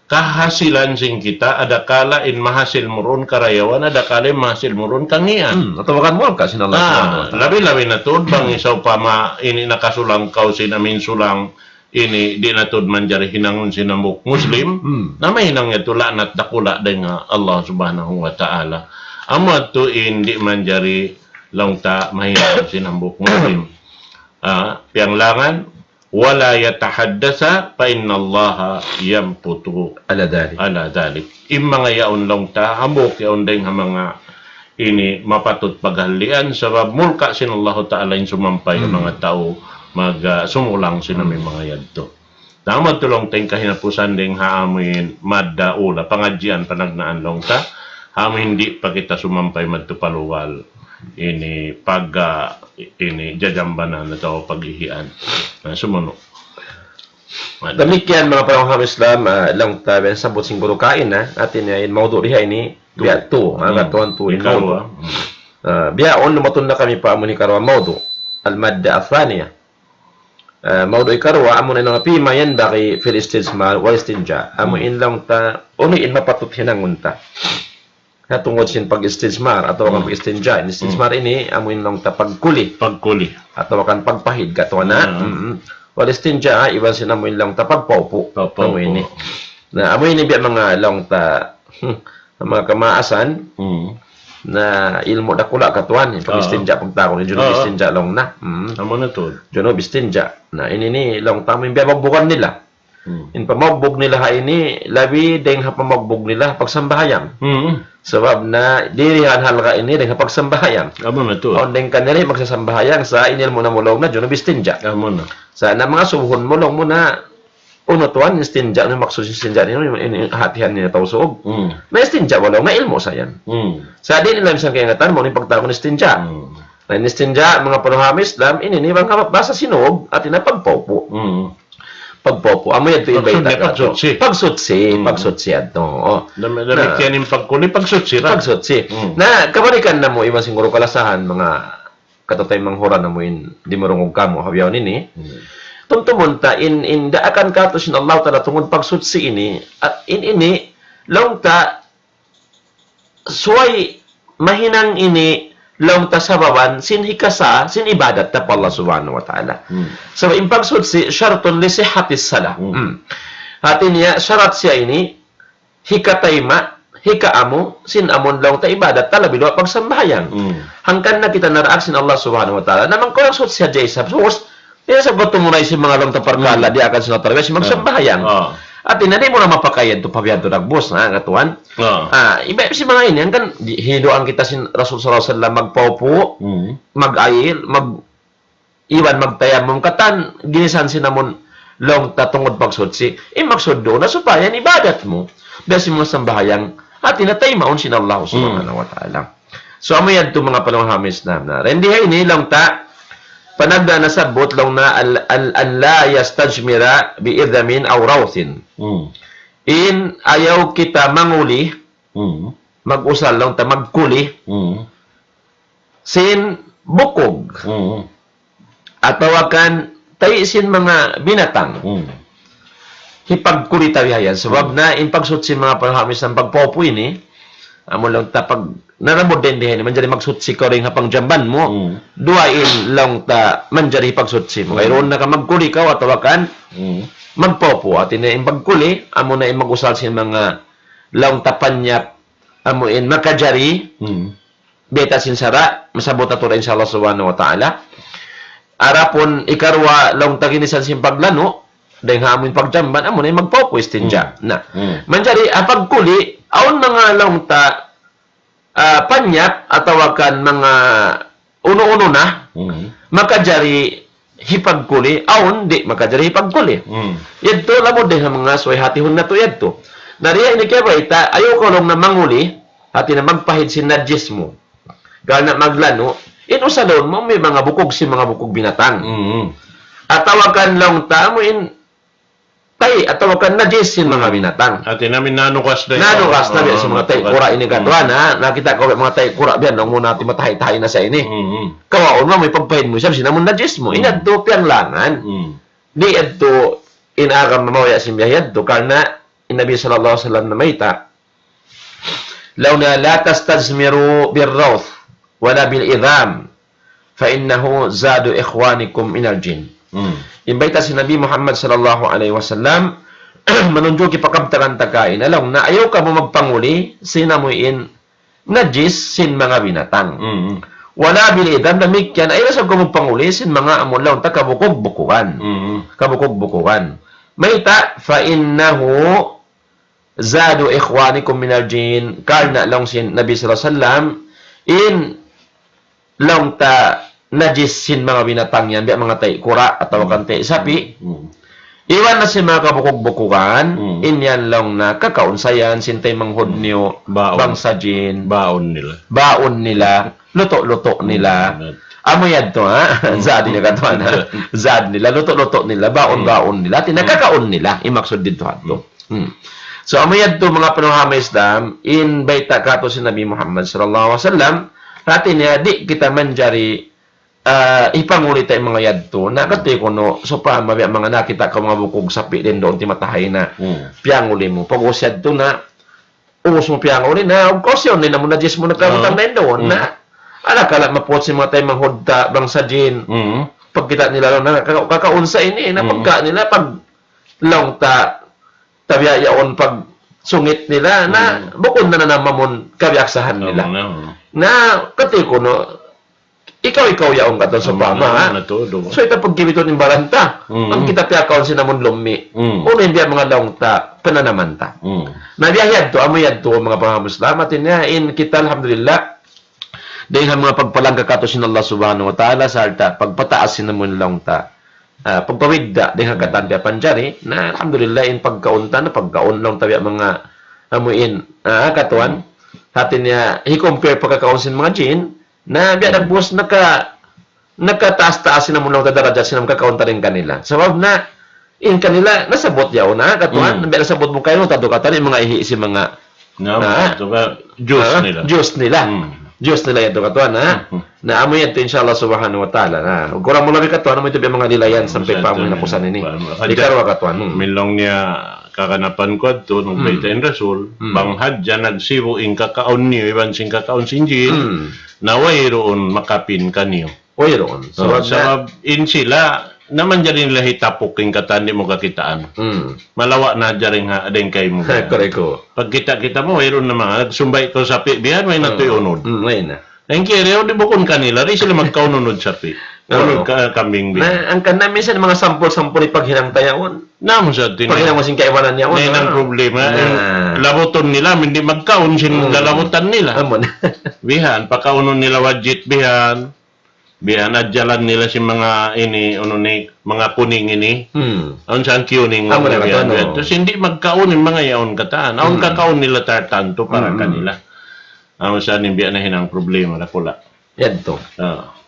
kahasilan sin kita, adakala in mahasil mu duun karayawan, adakala in mahasil mu duun kangīan. Hmm, atawa kan mulka' sin Allah Ah, Subhanahu wa Ta'ala. labi-labi na tuud bang sawpama ini nakasulang kaw sin amu in sulang ini, di' na tuud manjari hinangun sin hambuuk Muslim, Hmm. na mahinang yadtu la'nat dakula' dayn ha Allah Subhanahu wa Ta'ala. Amu yadtu in di' manjari laung ta mahinang sin hambuuk Muslim. Ah, piyanglangan, ولا يتحدثا فإن الله يمقت على ذلك. على ذلك. In manga yaun laung ta, hambuuk yaun dayn ha manga ini mapatut paghalian, sabab mulka' sin Allahu Ta'ala in sumampay Hmm. manga tau mag, ah, sumulang sin amu in Hmm. manga yadtu. Na amu yadtu laung ta in kahinapusan dayn ha amu in madda ula, pangadjian panagnaan laung ta, ha amu in di' pa kita sumampay madtu pa lugal ini pag, ah, ini jajambanan atawa pag-ihian. Na, sumunu'. Damikkiyan manga panaw ha Islam, ah, laung ta biya' sabbut sin guru kaina, hati niya in mawdu' diha ini, Tu. biya' tu, manga Hmm. katuan tu in Ikaruwa. mawdu'. Hmm. Ah, biya' yaun lumatun na kami pa amu in hikaruwa mawdu'. Al-madda ath-thaniya. Ah, mawdu' hikaruwa, amu na in فيما ينبغي في الاستجمار والاستنجاء. Amu Hmm. in laung ta, unu in mapatut hinangun ta. Ha tungud sin pag-istijmar atawa kan Hmm. pag-istinja. In istijmar Hmm. ini, amu in laung ta pagkuli. Pagkuli. Atawa kan pagpahid, katuan na. Hmm. Mm-mm. Wal istinja, iban sin amu in laung ta pagpaupu'. Pagpaupu'. Amu ini. Na, amu ini biya' manga laung ta, manga kamaasan, Hmm. na ilmu' dakula' katuan, eh, pag-istinja, pagtawagun, junub Oo. istinja laung na. Hmm. Amu na tuud. Junub istinja. Na, ini ni laung ta, amu in biya' bukan nila. Hmm. In pamaugbug nila ha ini, labi dayng ha pamaugbug nila, pagsambahayang. Hmm. Sabab na, diri ha halga' ini, dayng ha pagsambahayang. Amu na tuud. Awn dayng kanila, magsasambahayang, sa' in ilmu' na mu laung na, junub istinja. Amu na. Sa' na manga subuhun mu laung mu na, unu tuwan, istinja, unu maksud istinja niyu, in, in, hatihan niyu tau Sug. Hmm. Na istinja wala', na ilmu' sa yan. Hmm. Sa' di' nila minsan kaingatan, amu in pagtawagun istinja. Hmm. Na in istinja, manga panuhami Islam, ini ni manga bahasa Sinug, hati niya pagpaupu'. Hmm. Pagpaupu'. Amu yadtu in bayta' katu'. Pagsutsi. Pagsutsi, Hmm. pagsutsi yadtu. Oh. Dami-, damikkiyan in pagkuli, pagsutsi ra. Pagsutsi. Hmm. Na, kabalikan namu', iban siguru kalasahan, manga kataymanghuran namu' in dimurungug kamu ha bihaun ini. Hmm. Tumtumun ta in, in daakan katu' sin Allah Ta'ala tungud pagsutsi ini, at in ini, laung ta, subay mahinang ini, laung ta sababan, sin hikasa, sin ibadat ta pa Allah Subhanahu wa Ta'ala. Hmm. Sabab in pagsutsi, shartun li sihhatis salah. Hmm. Hmm. Hati niya, sharat siya ini, hikatayma', hikaamu, sin amun laung ta ibadat ta labi luwa' pagsambahayang. Hmm. Hangkan na kita naraak sin Allah Subhanahu wa Ta'ala. Na bang kaw nagsutsi hadja isab, sus, di' na isab kaw tumunay sin manga laung ta parkala' Hmm. daakan sin Allah Ta'ala, sin Hmm. magsambahayang. Ah. Hati niya di' mu na mapakay yadtu pa biya' yadtu dagbus, ha, katuan. Ah. Ah, iba sin manga ini, hangkan di', hiduan kita sin Rasul sallallahu alayhi wasallam magpaupu', Hmm. mag-ayil, mag- iban magtayammum katan, ginisan sin amun laung ta tungud pagsutsi. In maksud duun na supaya in ibadat mu, biya' sin manga sambahayang, hati niya taymaun sin Allah Subhanahu wa Ta'ala. So, amu yadtu manga panuhami Islam na. Dayn di ha ini laung ta, panagnaan nasabbut laung na al-, al-, an la yastajmira bi idhamin aw rawthin. Hmm. In ayaw kita manguli, Hmm. mag-usal laung ta magkuli, Hmm. sin bukug. Hmm. Atawa kan tayi' sin manga binatang. Hmm. Hipagkuli ta bihayan. Sabab Hmm. na in pagsutsi manga panuhami Islam pagpaupu' ini, amu laung ta pag nanamud dayn di ha ini, manjari magsutsi kaw dayn ha pangjamban mu. Hmm. Duwa in laung ta manjari pagsutsi mu. Hmm. Kayruun na ka magkuli kaw atawa kan Hmm. magpaupu'. Hati niya in pagkuli, amu na in mag-usal sin manga laung ta panyap, amu in makajari, Hmm. bayta' sin sara', masabbut natu' da insya Allah Subhanahu wa Ta'ala. Adapun ikaruwa laung ta ginisan sin paglanu', dayn ha amu in pagjamban, amu na in magpaupu' istinja. Hmm. Na, Hmm. manjari, ah, pagkuli, awn manga laung ta, ah, panyap, atawa kan manga unu-unu na, Hmm. makajari hipagkuli, awn di' makajari hipagkuli. Hmm. Yadtu lamud dayn ha manga subay hatihun natu' yadtu. Na di' ini kiyabayta', ayaw kaw laung na manguli, hati niya magpahid sin najis mu. Karna' maglanu', in usalun mu, amu in manga bukug sin manga bukug binatang. Hmm. Atawa kan laung ta, amu in tayi', atawa kan najis sin manga binatang. Hati niya amu in nanukas da yan. Nanukas na biya' sin manga tayi' kura' ini katuan, ha? Nakita' kaw biya' manga tayi' kura' biya' yan, laung mu na timatahay-tahay na sa ini. Hmm. Kawaun mu, amu in pagpahid mu isab sin amun najis mu. Hmm. Ini yadtu piyanglangan. Hmm. Di' yadtu in agama mabaya' sin biya' yadtu, karna' in Nabi sallallahu alayhi wasallam namayta', laung niya, لا تستجمروا بالروث ولا بالعظام فإنه زاد إخوانكم من الجن. Hmm. In bayta' sin Nabi Muhammad sallallahu alayhi wasallam, manunjuki pa kabtangan ta kaina, laung niya, ayaw kamu magpanguli sin amu in najis sin manga binatang. Hmm. ولا بالعظام, damikkiyan, ayaw da isab kamu magpanguli sin manga amu laung ta kabukug-bukugan. Hmm. Kabukug-bukugan. Mayta', فإنه زاد إخوانكم من الجن, karna' laung sin Nabi sallallahu alayhi wasallam, in laung ta najis sin manga binatang yan, biya' manga tayi' kura' atawa kan tayi' sapi'. Hmm. Iban na sin manga kabukug-bukugan, Hmm. in yan laung na kakaun sa yan sin taymanghud niyu, Baun. Bangsa jin. Baun nila. Baun nila, lutu'-lutu' nila. Hmm. Amu yadtu, ha? Hmm. Zad nila katuan, ha? Zad nila, lutu'-lutu' nila, baun-baun nila. Hati niya Hmm. kakaun nila, in maksud didtu ha yadtu. Hmm. Hmm. So, amu yadtu manga panuhami Islam, in bayta' katu' sin Nabi Muhammad sallallahu alayhi wasallam, hati niya di' kita manjari, ah, hipanguli ta in manga yadtu. Na, kati kunu', sawpama biya' manga nakita' kaw manga bukug sapi' dayn duun timatahay na. Hmm. Piyanguli mu. Pag-ubus yadtu na, ubus mu piyanguli na, ug kaw siya, unu na mu najis mu na kabutang Hmm. dayn duun na. Hmm. Ala kala' mapuut sin manga taymanghud ta, bangsa jin. Hmm. Pagkita' nila, na, kaka-, kakaun sa ini, na Hmm. pagka nila, pag laung ta, tabiya' yaun pagsungit nila, na bukun na nanamamun kabiyaksahan nila. Na, kati' kunu', ikaw, ikaw yaun katan sawpama, ha? So, ita pagkibitun in baran ta. Ang kita piyakaun sin amun lummi'. Unu in biya' manga laung ta, pananaman ta. Na biya' yadtu, amu yadtu, manga pangha' Muslim, hati niya, in kita, alhamdulillah, dayn ha manga pagpalangga katu' sin Allah Subhanahu wa Ta'ala, sarta' pagpataas sin amun laung ta. Ah, pagpawidda' dayn ha katan piyapanjari, na alhamdulillah, in pagkaun ta, na pagkaun laung ta biya' manga amu in, ah, katuan. Hati niya, hi-compare pagkakaun sin manga jin, na biya' dagbus naka-, nakataas-taas sin amun laung ta darajat sin amun kakaun ta dayn kanila. Sabab na, in kanila, nasabbut yaun na, katuan, biya' nasabbut mu kayu, tadu katan, in manga ihi' sin manga, na, ah, ito ka, Diyos nila. Diyos nila. Diyos nila yadtu, katuan, ha? Na amu yadtu, insha Allah Subhanahu wa Ta'ala. Na, kurang mu labi, katuan, amu yadtu biya' manga lilayan sampay pa amu in hinapusan ini. Di' karuwa, katuan. Amin laung niya, kaganapan ku yadtu, nagbayta' in Rasul, bang hadja nagsibu' in kakaun niyu, iban sin kakaun sin jin, na wayruun makapin kaniyu. Wayruun. Sabab in sila, na manjari nila hitapuk in katan di' mu kakitaan. Malawa' na hadja dayn ha, dayn kaymu. Correct ku. Pagkita'-kita' mu, wayruun na manga, nagsumbay' kaw sapi' bihan, way na tuud unud. Way na. Dayn kiri, di' bukun kanila, di' sila magkaun unud sapi'. Unud ka, kambing bihan. Na, hangkan na minsan manga sampul-sampul in paghinang ta yaun. Namu sa tin. Paghinang mu sin kaibanan yaun. Na, in problema, labutun nila, amu in di' magkaun sin lalabutan nila. Amun. Bihan, pakaunun nila wajit bihan. Bihan, adjalan nila sin manga ini, unu ni, manga kuning ini. Awn sa in kuning, amu na bihan, katan, bihan. Terus di' magkaun in manga yaun katan. Awn kakaun nila tartantu para kanila. Amu sa in biya' na hinang problema dakula'. Yadtu.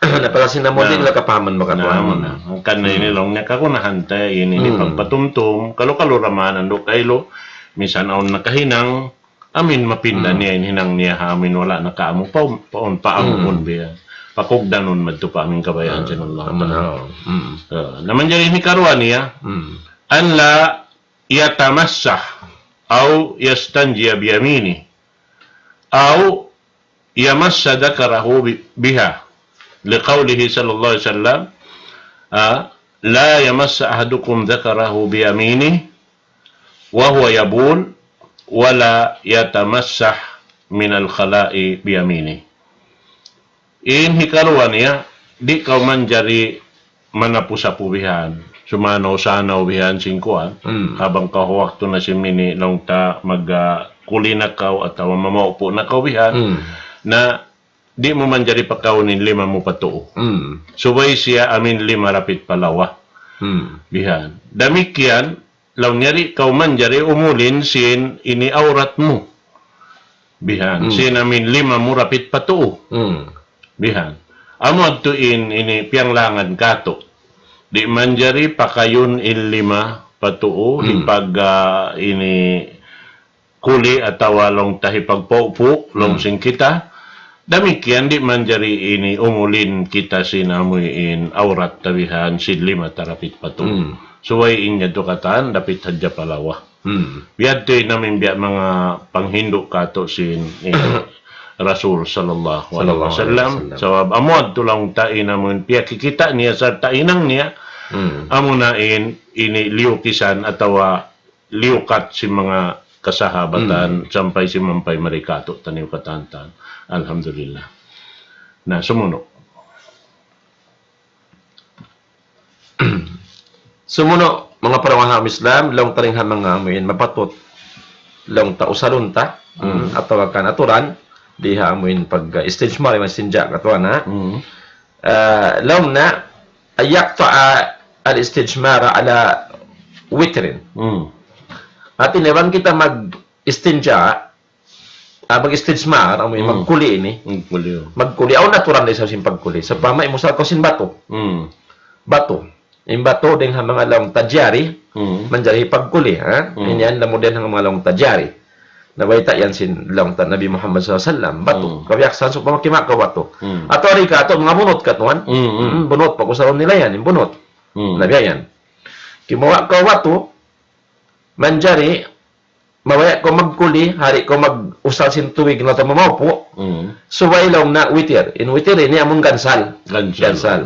Na pala sin amu di' nila kapahaman makatuan. Amu na. Hangkan na ini laung niya kagunahan ta ini, ini pagpatumtum. Kalu-kalu ra man andu' kailu. Minsan awn nakahinang, amin mapinda niya in hinang niya ha amin wala' na kaamu pa, pa, pa amu pun biya'. Pakugdanun madtu pa amin kabayaan sin Allah. Amu na. Ah, na manjari hikaruwa niya, أن لا يتمسح أو يستنجي بيمينه أو يمس ذكره ب-، بها، لقوله صلى الله عليه وسلم، آه، لا يمس أحدكم ذكره بيمينه وهو يبول ولا يتمسح من الخلاء بيمينه. In hikaruwa niya, di' kaw manjari manapu-sapu bihan, sumanaw-sanaw bihan sin kuwan, habang kaw waktu na sin ini laung ta mag, ah, kuli na kaw atawa mamaupu' na kaw bihan, na di' mu manjari pakaun in lima mu pa tuu. Subay siya amin lima rapit pa lawa. Bihan. Damikkiyan, laung niya di' kaw manjari umulin sin ini awrat mu. Bihan. Sin amin lima mu rapit pa tuu. Bihan. Amu yadtu in ini piyanglangan katu'. Di' manjari pakayun in lima pa tuu, hipag, ah, ini kuli atawa laung ta hipagpaupu', laung sin kita. Damikkiyan di' manjari ini umulin kita sin amuin awrat ta bihan sin lima ta rapit pa tuu. Subay in yadtu katan dapit hadja pa lawa. Biya' yadtu in amin biya' manga panghindu' katu' sin, eh, Rasul sallallahu alayhi wasallam. Sabab amu yadtu laung ta in amun piyakikita' niya sarta' hinang niya, amuna in ini liyukisan atawa liyukat sin manga kasahabatan sampay sin mampay mari katu' taniyu katantan. Alhamdulillah. Na, sumunu'. Sumunu', manga paramaha' Islam, laung ta dayn ha manga amuin mapatut laung ta usalun ta, atawa kan aturan, di ha amuin pag, uh, istinja, mari istinja katuan, ha? Ah, laung niya, أن يقطع الاستجمار على وتر. Hati niya bang kita mag-istinja, ah, mag-istijmar, amu in magkuli ini. Magkuli, oh. Magkuli, awn aturan da isab sin pagkuli. Sawpama, imusal kaw sin batu. Batu. In batu, dayn ha manga laung ta jari, manjari pagkuli, ha? Ini yan, lamu dayn ha manga laung ta jari. Nabayta' yan sin laung ta Nabi Muhammad sallallahu alayhi wasallam. Batu. Kabiyaksahan, sawpama kimawa' kaw batu. Atawa di' katu', manga bunut katuan. Bunut, pag-usarun nila yan, in bunut. Na biya' yan. Kimawa' kaw batu, manjari, mabaya' kaw magkuli, di' kaw mag-usal sin tubig na ta mamaupu', subay laung niya witir. In witir ini amun gansal. Gansal. Gansal.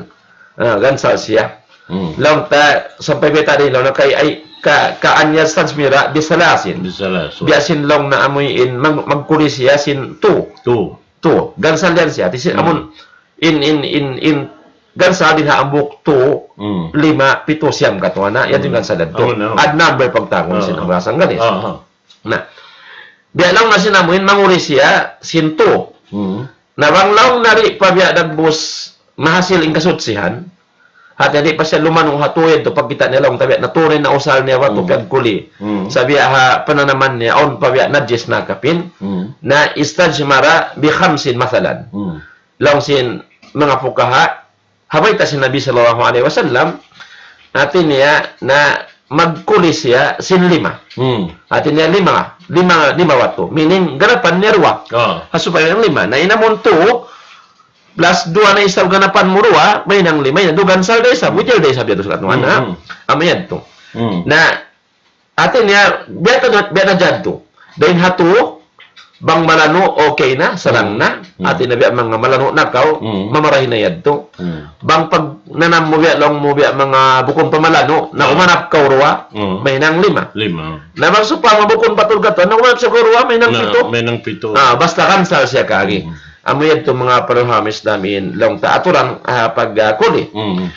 Ah, gansal siya. Hmm. Laung ta, sampay beta di laung na kay, ay, ka, ka an yastajmira bisalasin. Bisalas, so. Biya' sin laung na amuin, mag-, magkuli siya sin tu. Tu. Tu. Gansal yan siya. Ti sin, Hmm. amun, in, in, in, in, gansal din ha hambuuk tu, Hmm. lima, pitu, siyam katuan na. Yan in Hmm. gansal yan tu. Amun, amun. Odd number pagtawagun sin Ah. bahasa Anggalis. Ah, ah. Na. Biya' laung na sin amuin, manguli siya sin tu. Hmm. Na bang laung na di' pa biya' dagbus mahasil in kasutsihan, hati di' pa siya lumanu' ha tu yadtu pagkita' niya laung ta biya' na tunay na usal niya watu Hmm. piyagkuli. Hmm. Sa' biya' ha pananaman niya, awn pa biya' najis na kapin, Hmm. na istajmara bi khamsin masalan. Hmm. Laung sin manga fuqaha, ha bayta' sin Nabi sallallahu alayhi wasallam, hati niya na magkuli siya sin lima. Hmm. Hati niya lima, lima, lima watu. Meaning, ganapan niya duwa. Ah. Ha supaya yang lima. Na in amun tu, plus duwa na isab ganapan mu duwa, mahinang lima, yan duwa gansal da isab, wujil da isab yadtu sa katuan, Hmm, ha? hmm. Amu yadtu. Hmm. Na, hati niya, biya' na, biya' na jadtu. Dayn ha tu, bang malanu', okay na, sarang Hmm. na. Hmm. Hati niya biya' manga malanu' na kaw, Hmm. mamarahi na yadtu. Hmm. Bang pagnanam mu biya' laung mu biya' manga bukun pa malanu', na Ah. umanap kaw duwa, Hmm. mahinang lima. Lima. Na bang sawpama bukun pa tulgatan, na umanap siya kaw duwa, mahinang Na, pitu. Mahinang pitu. Ah, basta gansal siya kaagi. Hmm. Amu yadtu manga paruham Islam in, laung ta aturan, ah, pag, ah, kuli. Hmm.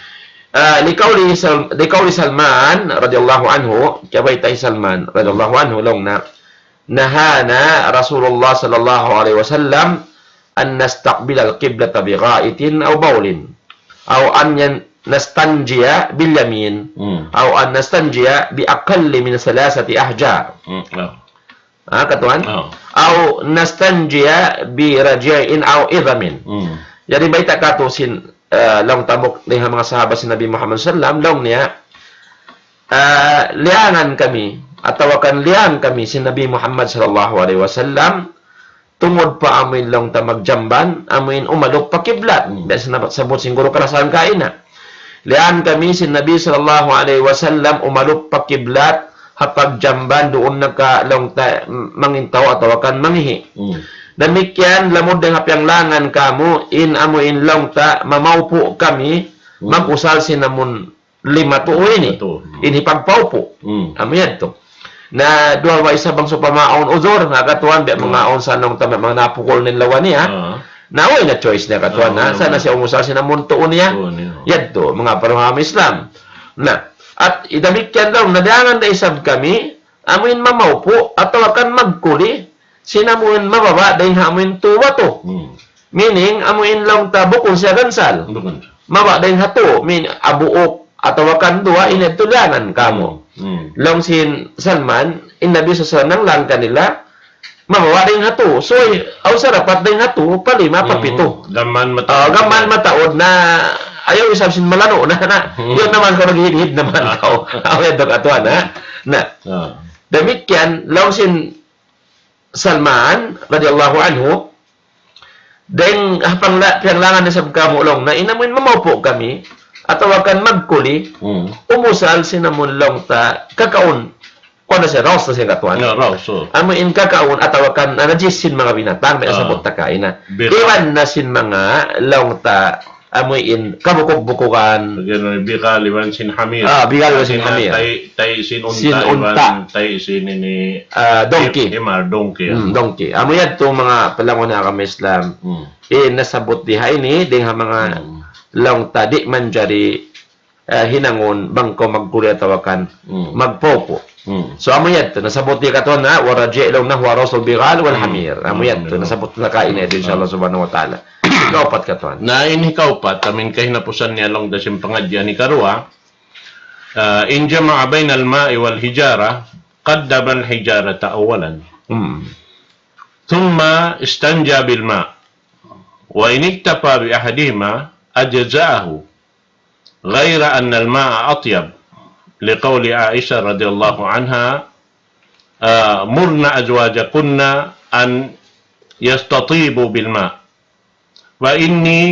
Ah, لقول سل-، لقول سلمان رضي الله عنه, kiyabayta' hi Salman رضي الله عنه, laung niya, نهانا رسول الله صلى الله عليه وسلم أن نستقبل القبلة بغائط أو بول، أو أن ين-، نستنجي باليمين، Hmm. أو أن نستنجي بأقل من ثلاثة أحجار. Hmm, ah. Ha, katuan? Oh. أو نستنجي برجيع أو عظم. Hmm. Jadi, bayta' katu' sin, eh, laung ta hambuuk dayn ha manga sahaba sin Nabi Muhammad sallam, laung niya, eh, liyangan kami, atawa kan liyang kami sin Nabi Muhammad sallallahu alayhi wasallam, tungud pa amuin laung ta magjamban, amuin umalup pa kiblat. Hmm. Biya' sin nasabbut sin guru kalasahan kaina. Liyang kami sin Nabi sallallahu alayhi wasallam umalup pa kiblat, ha pagjamban duun na ka laung ta mangintaw atawa kan mangihi'. Hmm. Damikkiyan lamud dayn ha piyanglangan kamu, in amuin laung ta mamaupu' kami, Hmm. mag-usal sin amun lima tu ini. Lima tu. In hipagpaupu'. Hmm. Amu yadtu. Na duwa wa isab bang sawpama awn uzur, ha katuan, biya' Hmm. manga awn sa laung ta manga napukul na in lawa niya. Ah. Na, way na choice niya katuan, Ah, na. Sa' na siya umusal sin amun tuu niya. Tuu niya. Yadtu, manga paruham Islam. Na, at damikkiyan laung, na dayangan da isab kami, amuin mamaupu', atawa kan magkuli, sin amuin mababa' dayn ha amuin tu watu. Hmm. Meaning, amuin laung ta bukun siya gansal. Bukun. Mababa' dayn ha tu, mean, hambuuk, atawa kan duwa, ini tulangan kamu. Hmm. Hmm. Laung sin Salman, in Nabi sallallahu alayhi wasallam nanglang kanila, mababa' dayn ha tu. So, aw sarapat dayn ha tu, pa lima, pa Hmm. pitu. Gam mayan mataud. Ah, gam mayan mataud na, ayaw isab sin malanu', na, na. Hmm. Yan naman kaw, naghihid-hid naman Ah. kaw. Aw, yan daw katuan, ha? Na. Ah. Damikkiyan, laung sin Salman, radiyallahu anhu, dayn ha pangla-, piyanglangan isab kamu laung niya, in amuin mamaupu' kami, atawa kan magkuli, Hmm. umusal sin amun laung ta, kakaun, kuwan na siya, raus na siya katuan. Ya, raus, oh. Amuin kakaun, atawa kan, ah, najis sin manga binatang, may Ah. sabut ta kaina. Bira. Iban na sin manga laung ta, amuin kabukug-bukugan. Bira iban sin hamir. Ah, bira iban sin hamir. Tai, tai sin unta, sin unta. Iban tai sin ini, ah, donkey. Himar, donkey, ah. Hmm, donkey. Amu yadtu manga palangun ha agama Islam. Hmm. Eh, nasabbut di ha ini, dayn ha manga Hmm. laung ta di' manjari, eh, hinangun bang kaw magkuli atawa kan Hmm. magpaupu'. Hmm. So, amu yadtu, nasabbut di katuan na, والرجيع laung niya هو روث البغال والحمير. Hmm. Amu yadtu, Hmm. nasabbut na kaina yadtu, insha Allah subhanahu wa ta'ala. Hikaupat katuan. Na in hikaupat, amuin kahinapusan niya laung ta sin pangadji' ini karuwa, ah, إن جمع بين الماء والحجارة قدم الحجارة أولا. Hmm. ثم استنجى بالماء. وإن اكتفى بأحدهما أجزأه. غير أن الماء أطيب، لقول عائشة رضي الله عنها، آه، مرن أزواجكن أن يستطيبوا بالماء، فإني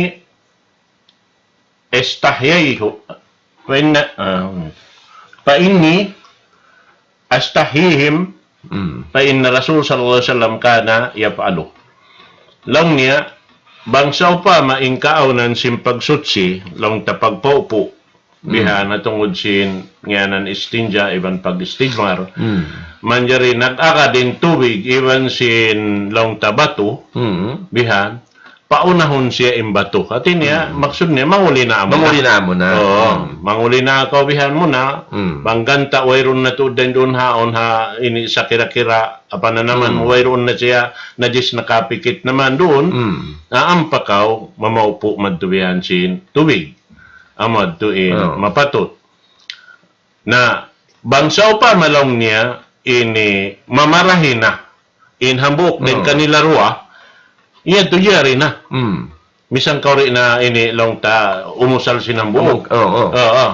استحييه، فإن، آه، فإني أستحييهم، Hmm. فإن الرسول صلى الله عليه وسلم كان يفعله. Laung niya, bang sawpama in kaawnan sin pagsuchi, laung ta pagpaupu', Bihan na tungud sin ngiyanan istinja iban pag-istijmar. Hmm. Manjari nag-agad in tubig iban sin laung ta batu. Hmm. Bihan. Paunahun siya in batu. Hati niya, hmm, maksud niya, manguli na amu na. Manguli na amu na. Oo, hmm, manguli na kaw bihan mu na. Hmm. Bang ganta' wayruun na tuud dayn duun ha, awn ha, ini sa kira-kira, apa na naman, hmm, wayruun na siya, najis nakapikit naman duun. Hmm. Na ampa kaw, mamaupu' madtu bihan sin tubig. Amu adtu in, oo, mapatut. Na, bang sawpama laung niya, ini mamarahi na in hambuuk dayn, oo, kanila duwa, yadtu jari na. Hmm. Misan kaw di' na ini laung ta umusal sin hambuuk. Oo, oo. Oo.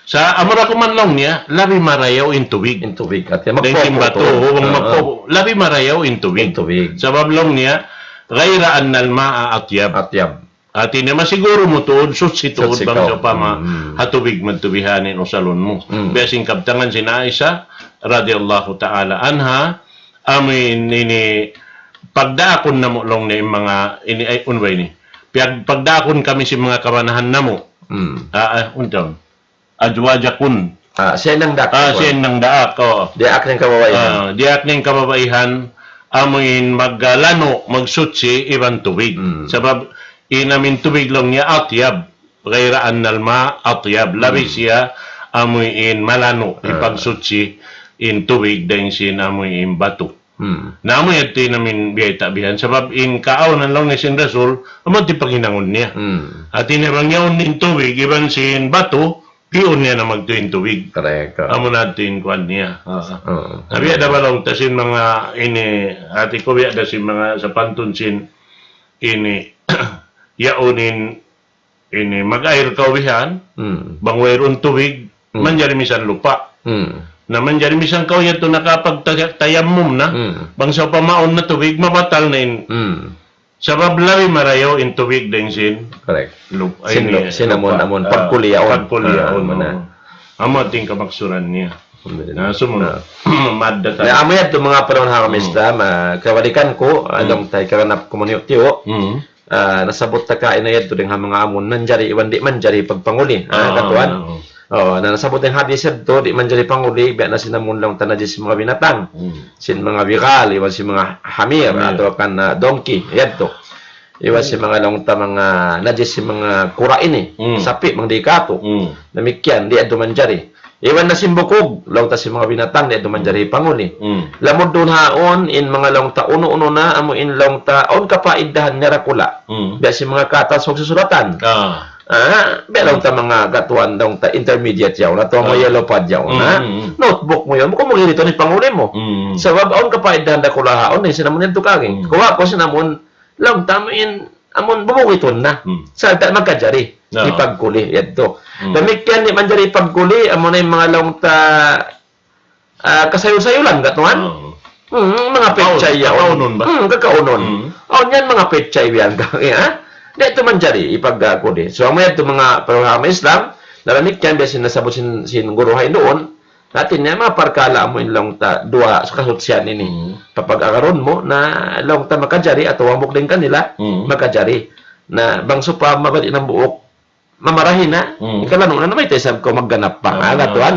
Sa' amura kuman laung niya, labi marayaw in tubig. In tubig. Hati niya, dayn sin batu, magpuputol. Oo, oo. Labi marayaw in tubig. In tubig. Sabab laung niya, غير أن الماء أطيب. Atyab. Hati niya masiguru mu tuud, suchi tuud, suchi bang sawpama, hmm, ha tubig madtu bihan in usalun mu. Hmm. Biya' sin kabtangan sin Aisha, radiyallahu ta'ala anha, amu in ini, pagdaakun namu' laung niya in manga, ini, ay, unu ba ini? Piyag-, pagdaakun kami sin manga kabanahan namu'. Hmm. Ah, ah, unta. أزواجكن. Ah, siya in nagdaak. Ah, siya in nagdaak, oo. Diyaak niya in kababaihan. Ah, diyaak niya in kababaihan, amu in maglanu', magsuchi, iban tubig. Hmm. Sabab, in amu in tubig laung niya أطيب. غير أن الماء أطيب. Labi, hmm, siya, amu in malanu', ah, hipagsuchi, in tubig, dayn sin amu in batu. Hmm. Na amu yadtu in amu in biyayta' bihan. Sabab in kaawnan laung niya sin Rasul, amu yadtu in paghinangun niya. Hmm. Hati niya bang yaun in tubig, iban sin batu, pi'un niya na magtuy in tubig. Correct. Amu na yadtu in kuwan niya. Ah. Oo. Na biya' da ba laung ta sin manga ini, hati ku biya' da sin manga sapantun sin ini, yaun in ini, mag-air kaw bihan, hmm, bang wayruun tubig, hmm, manjari misan lupa'. Hmm. Na manjari misan kaw yadtu nakapagtayammum na, hmm, bang sawpama awn na tubig, mabatal na in. Hmm. Sabab labi marayaw in tubig dayn sin, correct, lup-, sin ini, lup-, sin amun, lupa', amun, ah, pagkuli yaun. Pagkuli yaun, ah, amu na. Oo. Amu in kamaksuran niya. Alhamdulillah. Na, sumunod. Ah. Madda tayo. Na, amu yadtu manga panaw ha, hmm, Islam, ah, kabalikan ku, hmm, laung ta hikaganap ku maniyu'-tiyu'. Hmm. Ah, nasabut ta kaina yadtu dayn ha manga amun manjari iban di' manjari pagpanguli. Ah, ah, katuan. Oo. Oo, na nasabut dayn ha hadith yadtu, di' manjari panguli, biya' na sin amun laung ta najis sin manga binatang. Hmm. Sin manga bigal, iban sin manga hamir, hamir, atawa kan, ah, donkey, yadtu. Iban sin manga laung ta manga najis sin manga kura' ini, hmm, sapi', manga di' katu'. Hmm. Damikkiyan, di' yadtu manjari. Iban na sin bukug, laung ta sin manga binatang, di' yadtu manjari panguli. Hmm. Lamud duun ha yaun, in manga laung ta unu-unu na, amu in laung ta, awn kapaidahan niya dakula'. Hmm. Biya' sin manga katas, magsusulatan. Ah. Ah, biya' laung ta manga katuan, laung ta intermediate yaun, atawa manga, ah, yellow pad yaun, hmm, ha? Hmm, hmm. Notebook mu yan, bukun mu ginitan in panguli mu. Hmm. Sabab awn kapaidahan dakula' ha yaun, in sin amun yan tukagin. Hmm. Kuha' ku sin amun, laung ta amu in, amun bubugitun na. Hmm. Sarta' makajari. Oo. Hipagkuli, yadtu. Hmm. Damikkiyan di' manjari hipagkuli, amu na in manga laung ta, ah, kasayul-sayulan, katuan. Oo. Hmm, manga petchay yaun. Kakaunun ba? Hmm, kakaunun. Hmm. Awn yan manga petchay yan, ha? Di' yadtu manjari hipagkuli. So, amu yadtu manga panaw ha Islam, na damikkiyan biya' sin nasabut sin, sin guru ha yaun, hati niya manga parkala' amu in laung ta duwa kasuchian ini. Hmm. Papag-agarun mu na laung ta makajari atawa hambuuk dayn kanila, hmm, makajari. Na bang sawpama bali' na hambuuk, mamarahi na, hmm, ikalanu' na, na mayta' isab kaw magganap pa. Ah, ah, katuan.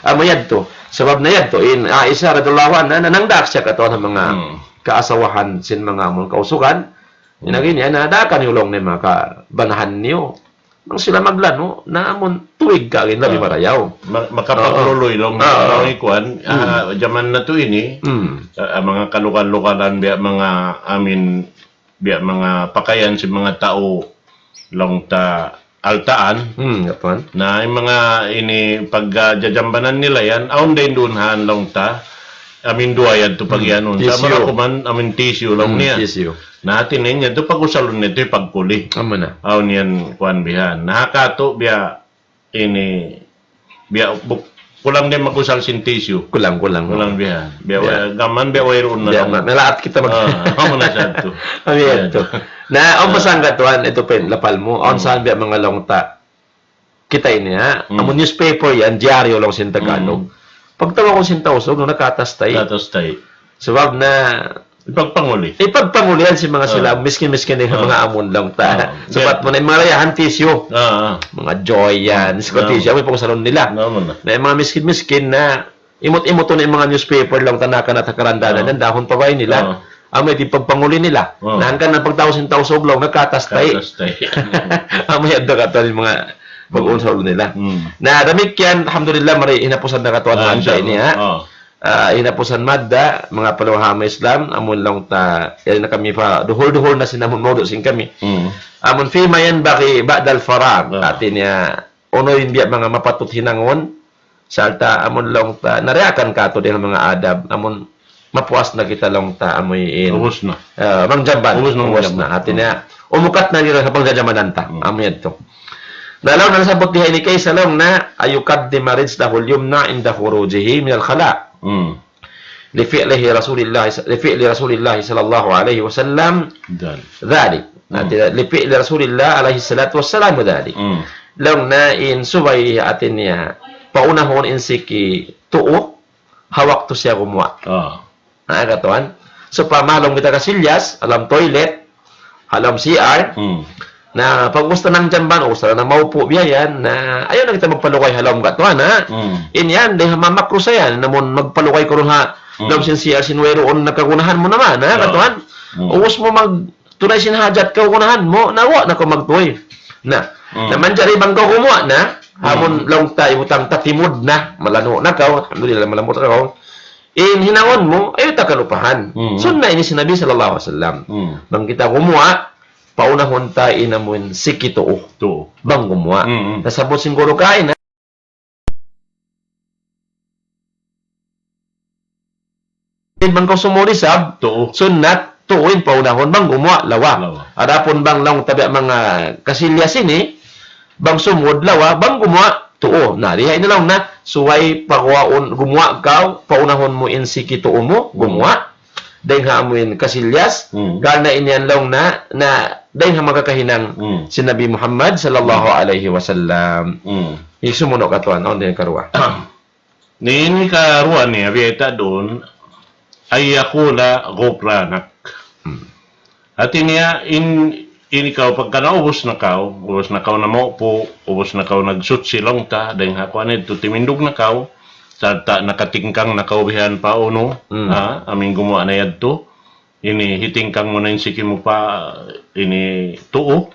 Amu yadtu. Sabab na yadtu, in Aisha radiyallahu anha, na nagdaak siya katuan ha manga, hmm, kaasawahan sin manga amun kausugan. Hmm. In agi niya, na daakan niyu laung niya in manga kabanahan niyu. Bang sila maglanu', na amun tuwig kaagi in labi marayaw. Ma-, makapagluluy laung, oo, laung ikuan, ah, jaman natu' ini, hmm, ah, manga kalugal-lugalan biya' manga amin, biya' manga pakayan sin manga tau laung ta altaan. Hmm, katuan. Na in manga ini pag, ah, jajambanan nila yan, awn da in duun han laung ta, amin duwa yadtu pag, hmm, iyanun. Sa' tissue. Marakuman, amin tissue laung, hmm, niya. Tissue. Na hati niya yadtu pag-usalun niya yadtu pagkuli. Amu na. Awn yan kuan bihan. Na ha katu' biya' ini, biya' buk-, kulang da in mag-usal sin tissue. Kulang, kulang. Kulang bihan. Biya', biya', wa-, gam biya' wayruun na. Biya' laung. Ma-, malaat kita mag- Ah, amu na sa yadtu. Amu yadtu. Na, awn, ah, pa sangga tuwan, yadtu pa in lapal mu. Awn, hmm, sa' biya' manga laung ta. Kita ini, ha? Hmm. Amun newspaper yan, dyaryo laung sin Tagalog. Hmm. Pagtawagun sin Tausug, no, nakatas tay. Nakatas tay. Sabab na, Ipagpanguli. Ipagpanguli yan sin manga sila, miskin-miskin in manga amun laung ta. Supat mu na in manga layahan tissue. Manga Joy yan, siko tissue, amu in pag-usalun nila. Na in manga miskin-miskin na imut-imut na in manga newspaper laung ta na kanat ha karandanan, yan dahun pa bay nila. Amu in pagpanguli nila. Na hangkan na pagtaus in Tausug laung na katas tay. Amu yan da katan in manga pag-usalun nila. Na damikkiyan, alhamdulillah, mari hinapusan na katuan na ini, ha. Ah, hinapusan madda, manga paluha ha Islam, amun laung ta, yari na kami pa, duhul-duhul na sin amun mawdu' sin kami. Amun فيما ينبغي بعد الفراغ. Hati niya, unu in biya' manga mapatut hinangun, sarta' amun laung ta, nariakan katu' dayn ha manga adab, amun mapuas na kita laung ta, amuin. Ubus na. Ah, mangjamban. Ubus na mangjamban. Hati niya, umukat na nila sa pangjajamanan ta. Amu yadtu. Na laung na nasabbut di ha ini kaysa laung na أن يقدم رجله اليمنى عند خروجه من الخلاء. لفعله رسول الله ص-، لفعل رسول الله صلى الله عليه وسلم ذلك. ذلك. Hati, لفعل رسول الله عليه الصلاة والسلام ذلك. Laung na in subay hati niya paunahun in siki tuu ha waktu siya gumuwa'. Ah. Na, katuan. Supaya malum kita kasilyas, ha lawm toilet, ha lawm C R. Na, pag-ubus ta nangjamban, ubus ta na maupu' biya' yan, na, ayaw na kita magpalugay ha lawm katuan, ha? In yan, dayn ha manga makruh sa yan, amun magpalugay kaw duun ha lawm sin C R sin wayruun na kagunahan mu naman, ha, katuan? Ubus mu magtunay sin hajat kaw gunahan mu, na guwa' na kaw magtuy. Na, na manjari bang kaw gumuwa' na, amun laung ta ibutang ta timud na, malanu' na kaw, alhamdulillah, malanu' na kaw. In hinangun mu, ayaw ta kalupahan. Sunna ini sin Nabi sallallahu alayhi wasallam. Bang kita gumuwa', paunahun ta in amun siki tuu. Tuu. Bang gumuwa'. Nasabbut sin guru kaina. In bang kaw sumud isab, tuu. Sunnat, tuu in paunahun bang gumuwa' lawa. Lawa. Adapun bang laung ta biya' manga kasilyas ini, bang sumud lawa, bang gumuwa' tuu. Na, di ha ini laung na, subay paguwaun, gumuwa' kaw, paunahun mu in siki tuu mu, gumuwa'. Dayn ha amu in kasilyas, karna' in yan laung na, na dayn ha manga kakahinang sin Nabi Muhammad sallallahu alayhi wasallam. Ini sumunu' katuan, awn dayn karuwa. Ini karuwa niya, biya' ta duun, أن يقول غفرانك. Hati niya, in, in ikaw, pagka naubus na kaw, ubus na kaw namaupu', ubus na kaw nagsuchi laung ta, dayn ha kuwan yadtu, timindug na kaw, sarta' nakatingkang na kaw bihan pa unu, ha, amu in gumuwa' na yadtu, ini hitingkang mu na in siki mu pa, ini tuu.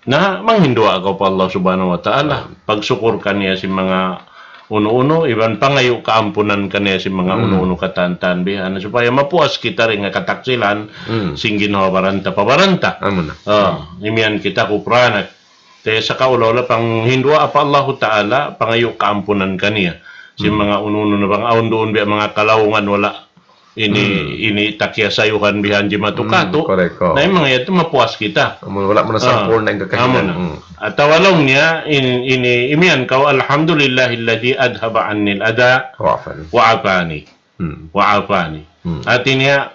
Na, manghinduwaa kaw pa Allah Subhanahu wa Ta'ala. Pagsukur kaniya sin manga unu-unu, iban pangayu' kaampunan kaniya sin manga unu-unu katan-katan bihan. Supaya mapuas kita dayn ha kataksilan, sin ginhawa-baran ta pa baran ta. Amu na. Ah, imiyan kita غفرانك. Te sa kaula-ula panghinduwaa pa Allahu Ta'ala, pangayu' kaampunan kaniya. Sin manga unu-unu na bang awn duun biya' manga kalaungan wala' ini, ini takiya sayuhan bihan jimatu katu'. Correct, oh. Na in manga yadtu mapuas kita. Amun wala' mu na sampurna' in kakahinang. Amu na. Atawa laung niya, in, ini, imiyan kaw, الحمد لله الذي أذهب عني الأذى وعافاني. وعافاني. وعافاني. Hati niya,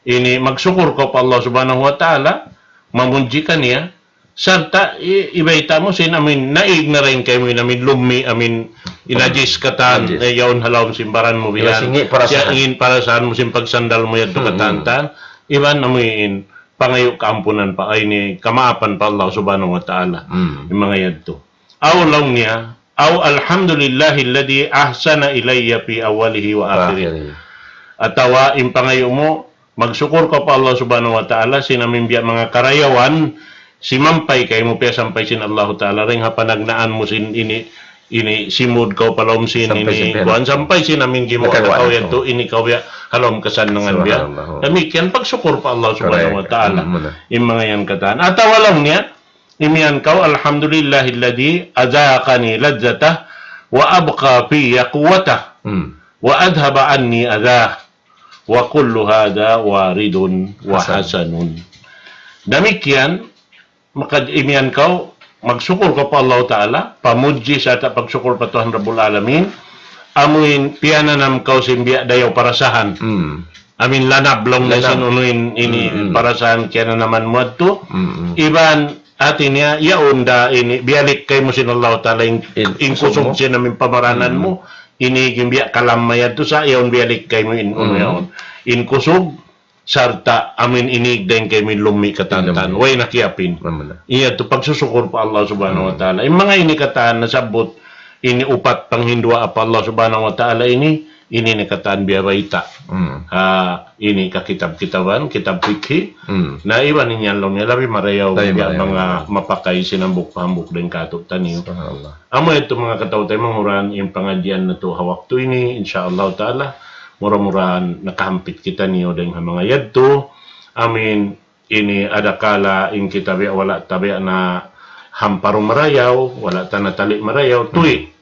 ini magsukur kaw pa Allah Subhanahu wa Ta'ala, mamudji kaniya, sarta' i-, ibayta' mu sin amin, naig na dayn kaymu in amin lummi', amin inajis katan, yaun ha lawm sin baran mu bihan. Siya ingin parasahan mu sin pagsandal mu yadtu katan-katan. Iban amin pangayu' kaampunan pa, ay ini kamaapan pa Allah Subhanahu wa Ta'ala. In manga yadtu. Aw laung niya, aw الحمد لله الذي أحسن إلي في أوله وآخره. Atawa in pangayu' mu, magsukur kaw pa Allah Subhanahu wa Ta'ala, sin amin biya' manga karayawan, simampay kaymu piyasampay sin Allahu Ta'ala, dayn ha panagnaan mu sin ini, ini simud kaw pa lawm sin ini, kuwan, sampay sin amin gimuwa' kaw yadtu, ini kaw biya' ha lawm kasannangan biya'. Subhanallah. Damikkiyan pagsukur pa Allah Subhanahu wa Ta'ala. In manga yan katan. Atawa laung niya, imiyan kaw, الحمد لله الذي أذاقني لذته وأبقى في قوته وأذهب عني أذاه وكل هذا وارد وحسن. Damikkiyan, maka imiyan kaw, magsukur kaw pa Allah Ta'ala, pamudji sarta' pagsukur pa Tuhan Rabbul Alamin, amuin piyananam kaw sin biya' dayaw parasahan. Amin lanab laung niya sin unu in, ini, parasahan kiyananaman mu yadtu. Iban hati niya, yaun da ini, biyalik kaymu sin Allah Ta'ala in, in kusug sin amin pamaranan mu. Ini gimbiya' kalam mayadtu sa, yaun biyalik kaymu in, unu yaun. In kusug, sarta' amin ini dayn kay min lummi' katantan. Lummi'. Way na kiyapin. Amin na. Iya tu pagsusukur pa Allah Subhanahu wa Ta'ala. In manga ini katan nasabbut ini upat panghinduwaa pa Allah Subhanahu wa Ta'ala ini, ini na katan biya' bayta'. Hmm. Ha, ini ka kitab-kitaban, kitab fikhi. Hmm. Na iban in yan laung niya labi marayaw biya' marayaw manga mapakay sin hambuuk-hambuuk dayn kātu'niyu. Subhanallah. Amu yadtu manga kataw-taymanghuran, in pangadjian natu' ha waktu ini, insya Allah Ta'ala, mura-murahan nakahampit kitaniyu dayn ha manga yadtu. Amin, ini adakala in kita biya' wala' ta biya' na hamparu marayaw, wala' ta na tali marayaw, tuwi.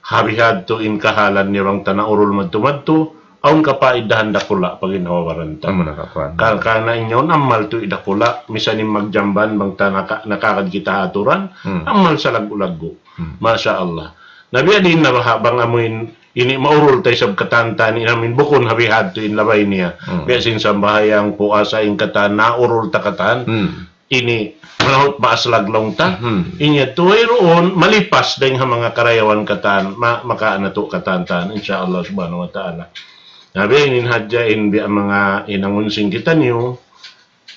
Ha bihadtu in kahalan niya bang ta naurul madtu-madtu, awn kapaidahan dakula' pa ginhawa-baran ta. Amu na ka, kuwan. Ka-, karna' in yaun amal tuwi dakula', misan in magjamban bang ta naka-, nakakad kita ha aturan, hmm, amal salaggu'-laggu'. Hmm. Masha Allah. Na biya' diin na baha' bang amuin ini maurul ta isab katantan in amin bukun ha bihadtu in labay niya. Hmm. Biya' sin sambahayang, puasa, in katan, naurul ta katan. Hmm. Ini, malahut maaslag laung ta. Hmm. In yadtu wayruun, malipas dayn ha manga karayawan katan, ma-, makawa' natu' katantan, insya Allah Subhanahu wa Ta'ala. Na biya' ini hadja in biya' manga hinangun sin kitaniyu,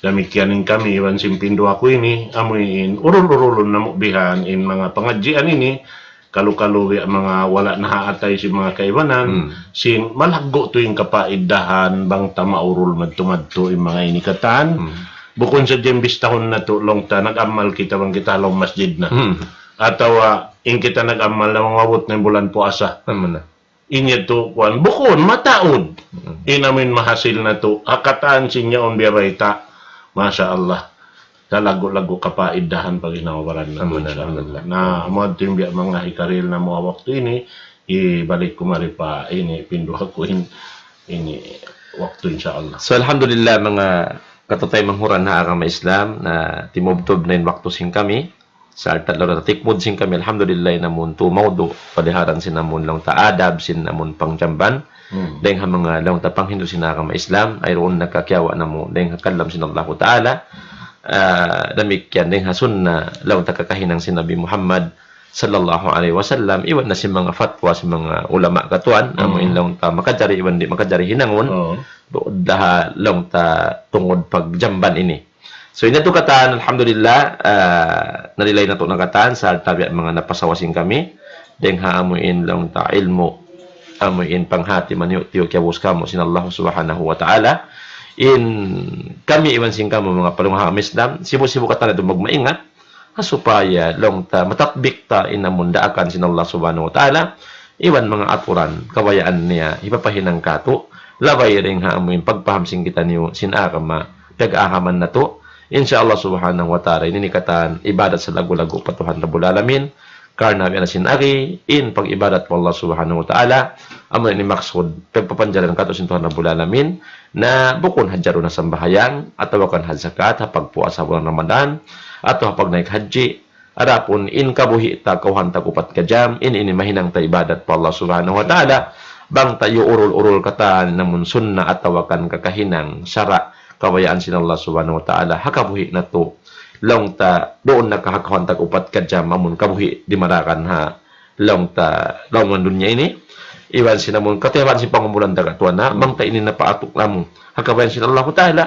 damikkiyan in kami iban sin pinduwa ku ini, amu in urul-urulun namu' bihan in manga pangadjian ini, kalu-kalu biya' manga wala' nahaatay sin manga kaibanan, hmm, sin malaggu' tuud in kapaidahan bang ta maurul madtu-madtu in manga ini katan. Hmm. Bukun sadja in bistahun natu' laung ta, nag-amal kita bang kita ha lawm masjid na. Hmm. Atawa, in kita nag-amal na bang maabut na in bulan puasa. Amu na. In yadtu, kuwan, bukun, mataud. Mm. In amin mahasil natu', ha katan sin yaun biya' bayta'. Masha Allah. Salaggu'-laggu' kapaidahan pa ginhawa-baran natu', insya Allah. Alhamdulillah. Na, amu yadtu in biya' manga hikarihil namu' ha waktu ini, hibalik ku mari pa ini, pinduwa ku in, ini waktu, insya Allah. So, alhamdulillah, manga kataw-taymanghuran ha agama Islam, na timubtub na in waktu sin kami. Sarta' laung ta tikmud sin kami, alhamdulillah, in amun tū mawdu', paliharan sin amun laung ta adab, sin amun pangjamban, hmm, dayng ha manga laung ta panghindu' sin agama Islam, wayruun nakakiyawa' namu', dayng ha kalam sin Allahu Ta'ala, ah, damikkiyan, dayng ha sunna, laung ta kakahinang sin Nabi Muhammad, sallallahu alayhi wasallam, iban na sin manga fatwa, sin manga ulama katuan, hmm, amu in laung ta makajari, iban di' makajari hinangun, oh, duun da ha laung ta tungud pagjamban ini. So, in yadtu katan, alhamdulillah, ah, nalilay natu' na katan, sarta' biya' manga napasawa sin kami, dayng ha amu in laung ta ilmu', amu in panghati maniyuk-tiyuk kiyabus kamu' sin Allah Subhanahu wa Ta'ala. In kami iban sin kamu manga palangga' ha Islam, sibu'-sibu' katan natu' magmaingat, ha supaya laung ta matatbik ta in amun daakan sin Allah Subhanahu wa Ta'ala, iban manga aturan, kabayaan niya, hipapahinang katu', labay dayng ha amu in pagpaham sin kitaniyu, sin agama, piyag-agaman natu'. Insya Allah Subhanahu wa Ta'ala, ini katan ibadat salaggu'-laggu' pa Tuhan Rabbul Alamin. Karna' biya' na sin agi, in pag-ibadat pa Allah Subhanahu wa Ta'ala, amu ini maksud, pagpapanjaran katu' sin Tuhan Rabbul Alamin, na bukun hadja duun ha sambahayang, atawa kan ha zakat, ha pagpuasa bulan Ramadan, atawa ha pagnaik hajji, adapun in kabuhi' ta, kawhaan ta upat ka jam, in ini mahinang ta ibadat pa Allah Subhanahu wa Ta'ala, bang ta iyuurul-urul katan amun sunna atawa kan kakahinang sara' kabayaan sin Allah Subhanahu wa Ta'ala, ha kabuhi' natu', laung ta, duun na ka ha kawhaan ta upat ka jam, amun kabuhi' dimarakan ha, laung ta, laung dunya ini, iban sin amun, kataymanghuran sin pangumulan ta katuan na, hmm, bang ta ini napaatuk namu', ha kabayaan sin Allah Ta'ala,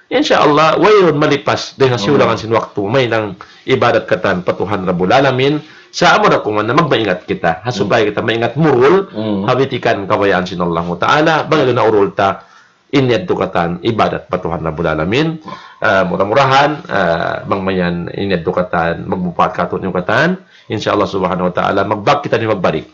insya Allah, wayruun malipas, dayng ha, hmm, siyulangan sin waktu, mahinang ibadat katan pa Tuhan Rabbul Alamin, sa' amu da kuman na magmaingat kita, ha, hmm, supaya kita maingat murul, hmm, ha bitikan kabayaan sin Allah Ta'ala, bang yadtu naurul ta, in yadtu katan ibadat pa Tuhan Rabbul Alamin. Ah, mura-murahan, ah, bang mayan in yadtu katan magmupaat katu' niyu katan. Insya Allah Subhanahu wa Ta'ala, magbak kita ini magbalik.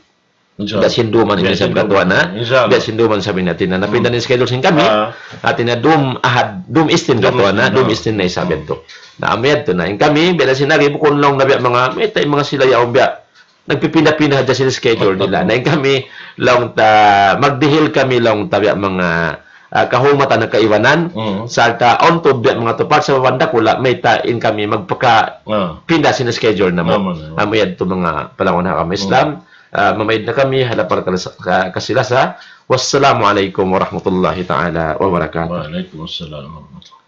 Insya Allah. Biya' sin dūm in isab katuan na. Insya Allah. Biya' sin dūm in isab in hāti niya. Napinda in schedule sin kami. Ah. Hāti niya dūm Ahad, dūm Isnin katuan na, dūm Isnin na isab yadtu. Na amu yadtu na. In kami, biya' sin agi bukun laung na biya' manga, mayta' in manga sila yaun biya' nagpipinda-pinda hadja sin schedule nila. Na in kami, laung ta, magdihil kami laung ta biya' manga, ah, kahumatan na kaibanan, mm, sarta' awn tuud biya' manga tupad sabab dakula', mayta' in kami magpaka-, ah, pinda sin schedule namu'. Amu na. Amu yadtu manga palangga' ha agama Islam. Mm. Ah, mamaid na kami, ha lapal kalas-, ka-, kasilasa. Wassalamu alaykum warahmatullahi ta'ala wabarakatuh. Wa alaykum assalam warahmatullahi.